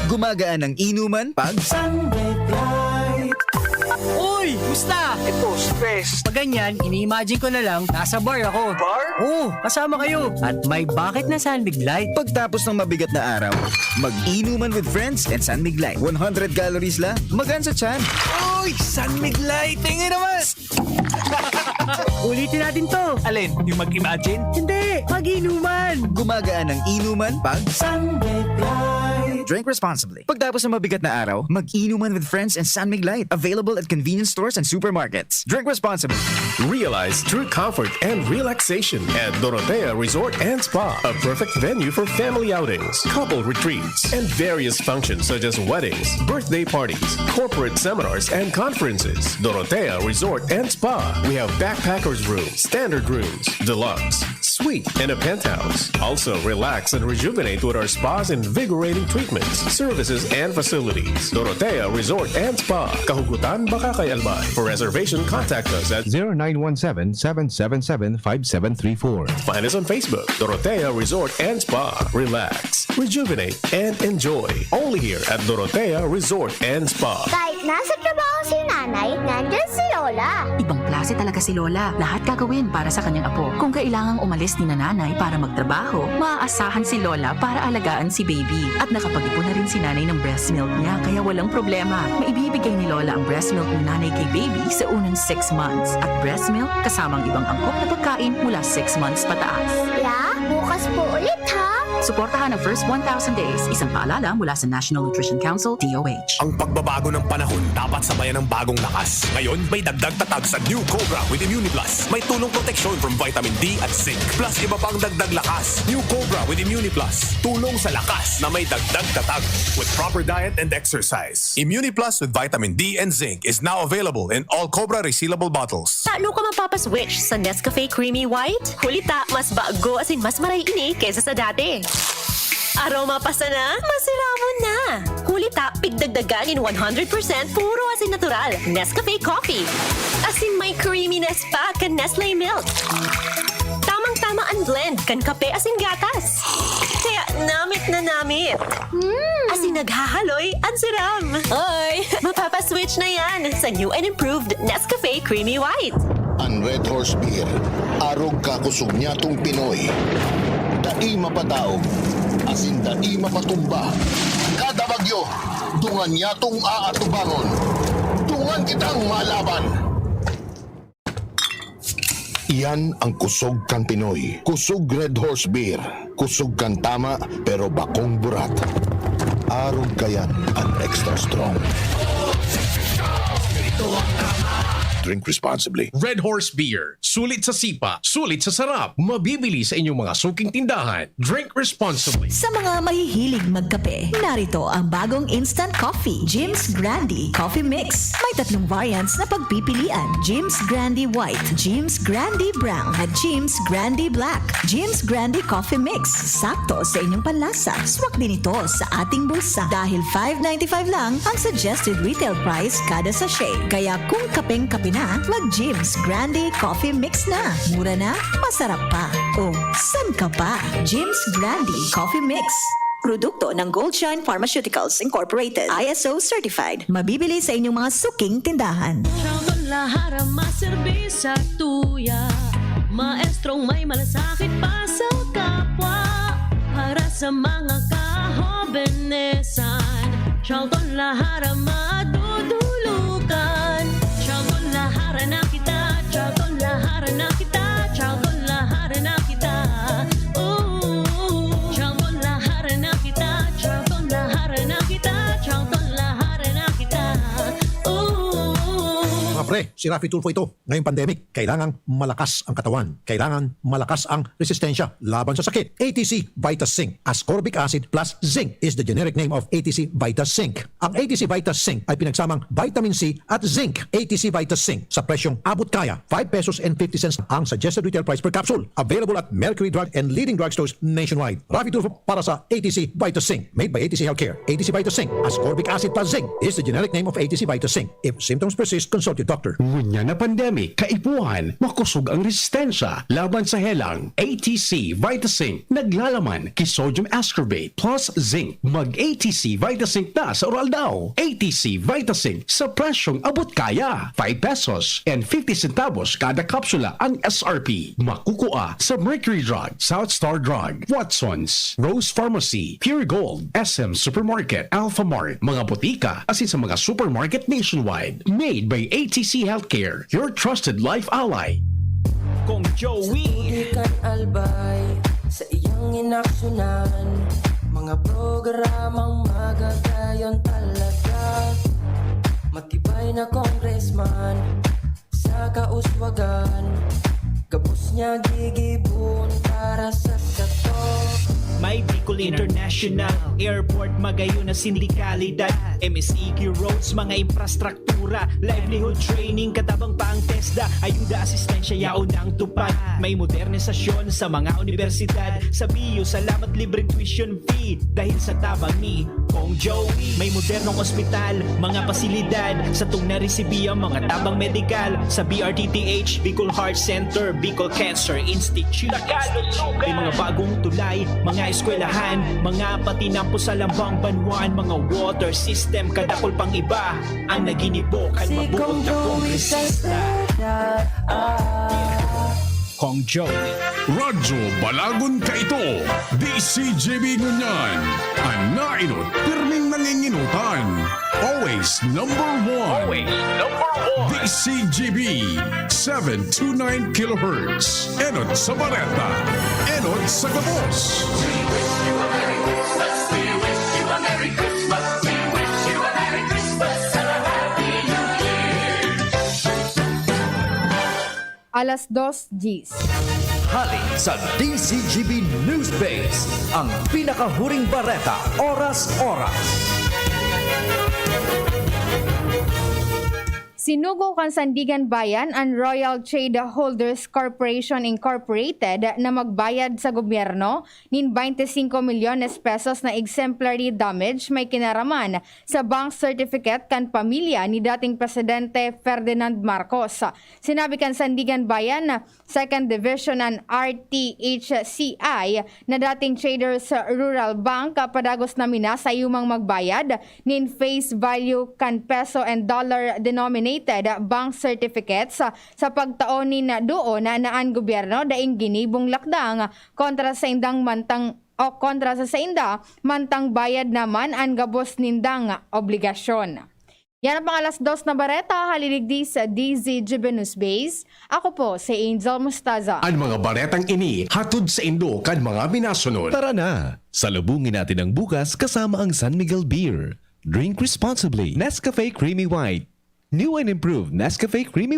Gumagaan ang inuman pag Sunbet Light. Uy! Musta? Ito, stress. Pag ganyan, ini-imagine ko na lang, nasa bar ako. Bar? Oo, kasama kayo. At may bakit na San Mig Light. Pagtapos ng mabigat na araw, mag-inuman with friends and San Mig Light. One hundred calories lang, magaan sa tiyan. Uy! San Mig Light! Tingin naman! Ulitin natin to. Alin? Yung mag-imagine? Hindi! Mag-inuman! Gumagaan ang inuman pag Sunbet Light. Drink responsibly. Pagtapos ng mabigat na araw, mag-inuman with friends and San Mig Light. Available at convenience stores and supermarkets. Drink responsibly. Realize true comfort and relaxation at Dorotea Resort and Spa, a perfect venue for family outings, couple retreats, and various functions such as weddings, birthday parties, corporate seminars, and conferences. Dorotea Resort and Spa. We have backpackers room, standard rooms, deluxe, suite, and a penthouse. Also, relax and rejuvenate with our spas, invigorating treatments, services, and facilities. Dorotea Resort and Spa, Kahugutan, Bacacay, Albay. For reservation, contact us at zero nine one seven, seven seven seven, five seven three four. Find us on Facebook, Dorotea Resort and Spa. Relax, rejuvenate, and enjoy. Only here at Dorotea Resort and Spa. Kahit nasa trabaho si nanay, nandyan si lola. Ibang klase talaga si lola. Lahat gagawin para sa kanyang apo. Kung kailangang umalis ni nanay para magtrabaho, maaasahan si lola para alagaan si baby. At nakapag-ipon na rin si nanay ng breast milk niya, kaya walang problema. Maibibigay ni lola ang breast milk ni nanay kay baby sa unang six months. At breast milk kasamang ibang angkop na pagkain mula six months pataas. La, bukas po ulit, ha? Suportahan ang first one thousand days. Isang paalala mula sa National Nutrition Council, D O H. Ang pagbabago ng panahon dapat sabayan ng bagong lakas. Ngayon, may dagdag tatag sa New Cobra with Immuniplus. May tulong proteksyon from vitamin D at zinc. Plus, iba pang dagdag lakas. New Cobra with Immuniplus. Tulong sa lakas na may dagdag tatag. With proper diet and exercise. Immuniplus with vitamin D and zinc is now available in all Cobra resealable bottles. Tano ka mapapaswitch sa Nescafe Creamy White? Huli ta, mas bago asin mas maray ini kaysa sa dati. Aroma pa sana, masiramon na! Huli ta, pigdagdagan nin one hundred percent puro asin natural, Nescafe Coffee. Asin may creaminess pa kan Nestle Milk. Tamang-tama an blend kan kape asin gatas. Kaya namit na namit. Mm. Asin naghahaloy an siram. Oy! Mapapaswitch na yan sa new and improved Nescafe Creamy White. An Red Horse Beer, arog kakusog nyatong Pinoy. Dai mapadaog, asin dai mapatumba. Kada bagyo, dungan nyatong aatubangon. Dungan kitang malaban! Iyan ang kusog kan Pinoy. Kusog Red Horse Beer. Kusog kan tama, pero bakong burat. Arog kaiyan an extra strong. Drink responsibly. Red Horse Beer. Sulit sa sipa, sulit sa sarap. Mabibili sa inyong mga suking tindahan. Drink responsibly. Sa mga mahihilig magkape, narito ang bagong instant coffee, Jim's Grande Coffee Mix. May tatlong variants na pagpipilian: Jim's Grande White, Jim's Grande Brown, at Jim's Grande Black. Jim's Grande Coffee Mix, sakto sa inyong panlasa. Swak din ito sa ating bulsa dahil five ninety-five lang ang suggested retail price kada sachet. Kaya kung kapeng-kape na, mag Jim's Grande Coffee Mix na. Mura na, masarap pa. O, san ka pa? Jim's Grande Coffee Mix. Produkto ng Gold Shine Pharmaceuticals Incorporated, I S O certified. Mabibili sa inyong mga suking tindahan. Siya man lahara maserbi sa tuya, maestrong may malasakit pa sa kapwa. Para sa mga kahobenesan, Charlton Lahara madudulugan. Charlton Lahara na kita, Charlton Lahara na kita, Charlton Lahara na kita. Ooh. Charlton Lahara na kita, Charlton Lahara na kita, Charlton Lahara na kita. Ooh. Mga pre, si Raffy Tulfo ito. Ngayong pandemic, kailangang malakas ang katawan. Kailangan malakas ang resistensya laban sa sakit. A T C Vita Zinc, ascorbic acid plus zinc is the generic name of A T C Vita Zinc. Ang A T C Vita Zinc ay pinagsamang vitamin C at zinc. A T C Vita Zinc sa presyong abot kaya, five pesos and fifty cents ang suggested retail price per capsule. Available at Mercury Drug and leading drugstores nationwide. Raffy Tulfo para sa A T C Vita Zinc. Made by A T C Healthcare. A T C Vita Zinc, ascorbic acid plus zinc, is the generic name of A T C Vita Zinc. If symptoms persist, consult your doctor. Ngunyan na pandemic, kaipuhan, makosog ang resistensya laban sa helang. A T C Vita Zinc, naglalaman ki sodium ascorbate plus zinc. Mag A T C Vita Zinc na sa oral daw. A T C Vita Zinc sa presyong abot kaya. Five pesos and fifty centavos kada kapsula ang S R P. Makukua sa Mercury Drug, South Star Drug, Watsons, Rose Pharmacy, Pure Gold, S M Supermarket, Alpha Mart, mga botika, asin sa mga supermarket nationwide. Made by A T C Healthcare, your trusted life ally. Kong Joey. Sa tubig kan Albay, sa iyang inaksyonan, mga programang magagayon talaga. Matibay na congressman, sa kauswagan, gabos niya gigibon para sa sato. May Bicol International Airport, magayon na sindikalidad, M S E Q roads, mga infrastruktura, livelihood training, katabang pa ang TESDA, ayuda, asistensya, yaon ang tupad. May modernisasyon sa mga unibersidad, sa B U, salamat, libreng tuition fee, dahil sa tabang ni Kong Joey. May modernong ospital, mga pasilidad, satong naresibi ang mga tabang medikal sa B R T T H, Bicol Heart Center, Bicol Cancer Institute. May mga bagong tulay, mga eskwelahan, mga patinampo sa lambang banwaan, mga water system, kadakol pang iba ang naginibo kan mabuot na kongresista. Kong Joey. Radyo Balagon kaito, D C G B ngunyan. An naenot, pirming nangingenotan. Always number one. Always number one. D C G B, seven two nine kilohertz. Enot sa bareta, enot sa gabos. Alas dos diyes. Hali sa D C G B News Base, ang pinakahuring bareta, oras-oras. Sinugo kan Sandiganbayan an Royal Trade Holders Corporation Incorporated na magbayad sa gobyerno nin baynte singko milyones pesos na exemplary damage may kinaraman sa bank certificate kan pamilya ni dating Presidente Ferdinand Marcos. Sinabi kan Sandiganbayan Second Division an R T H C I na dating Traders Rural Bank, padagos na minasayumang magbayad nin face value kan peso and dollar denominated bank certificates sa pagtao nin doon na an gobyerno daing ginibong lakdang kontra sa indang mantang o kontra sa sainda, mantang bayad naman an gabos nindang obligasyon. Yan ang pang alas dos na bareta, haliligdi sa D Z G B News Base. Ako po si Angel Mustaza. An mga baretang ini hatod saindo kan mga minasunod. Tara na! Salubungin natin ang bukas kasama ang San Miguel Beer. Drink responsibly. Nescafe Creamy White. New and improved Nescafe Creamy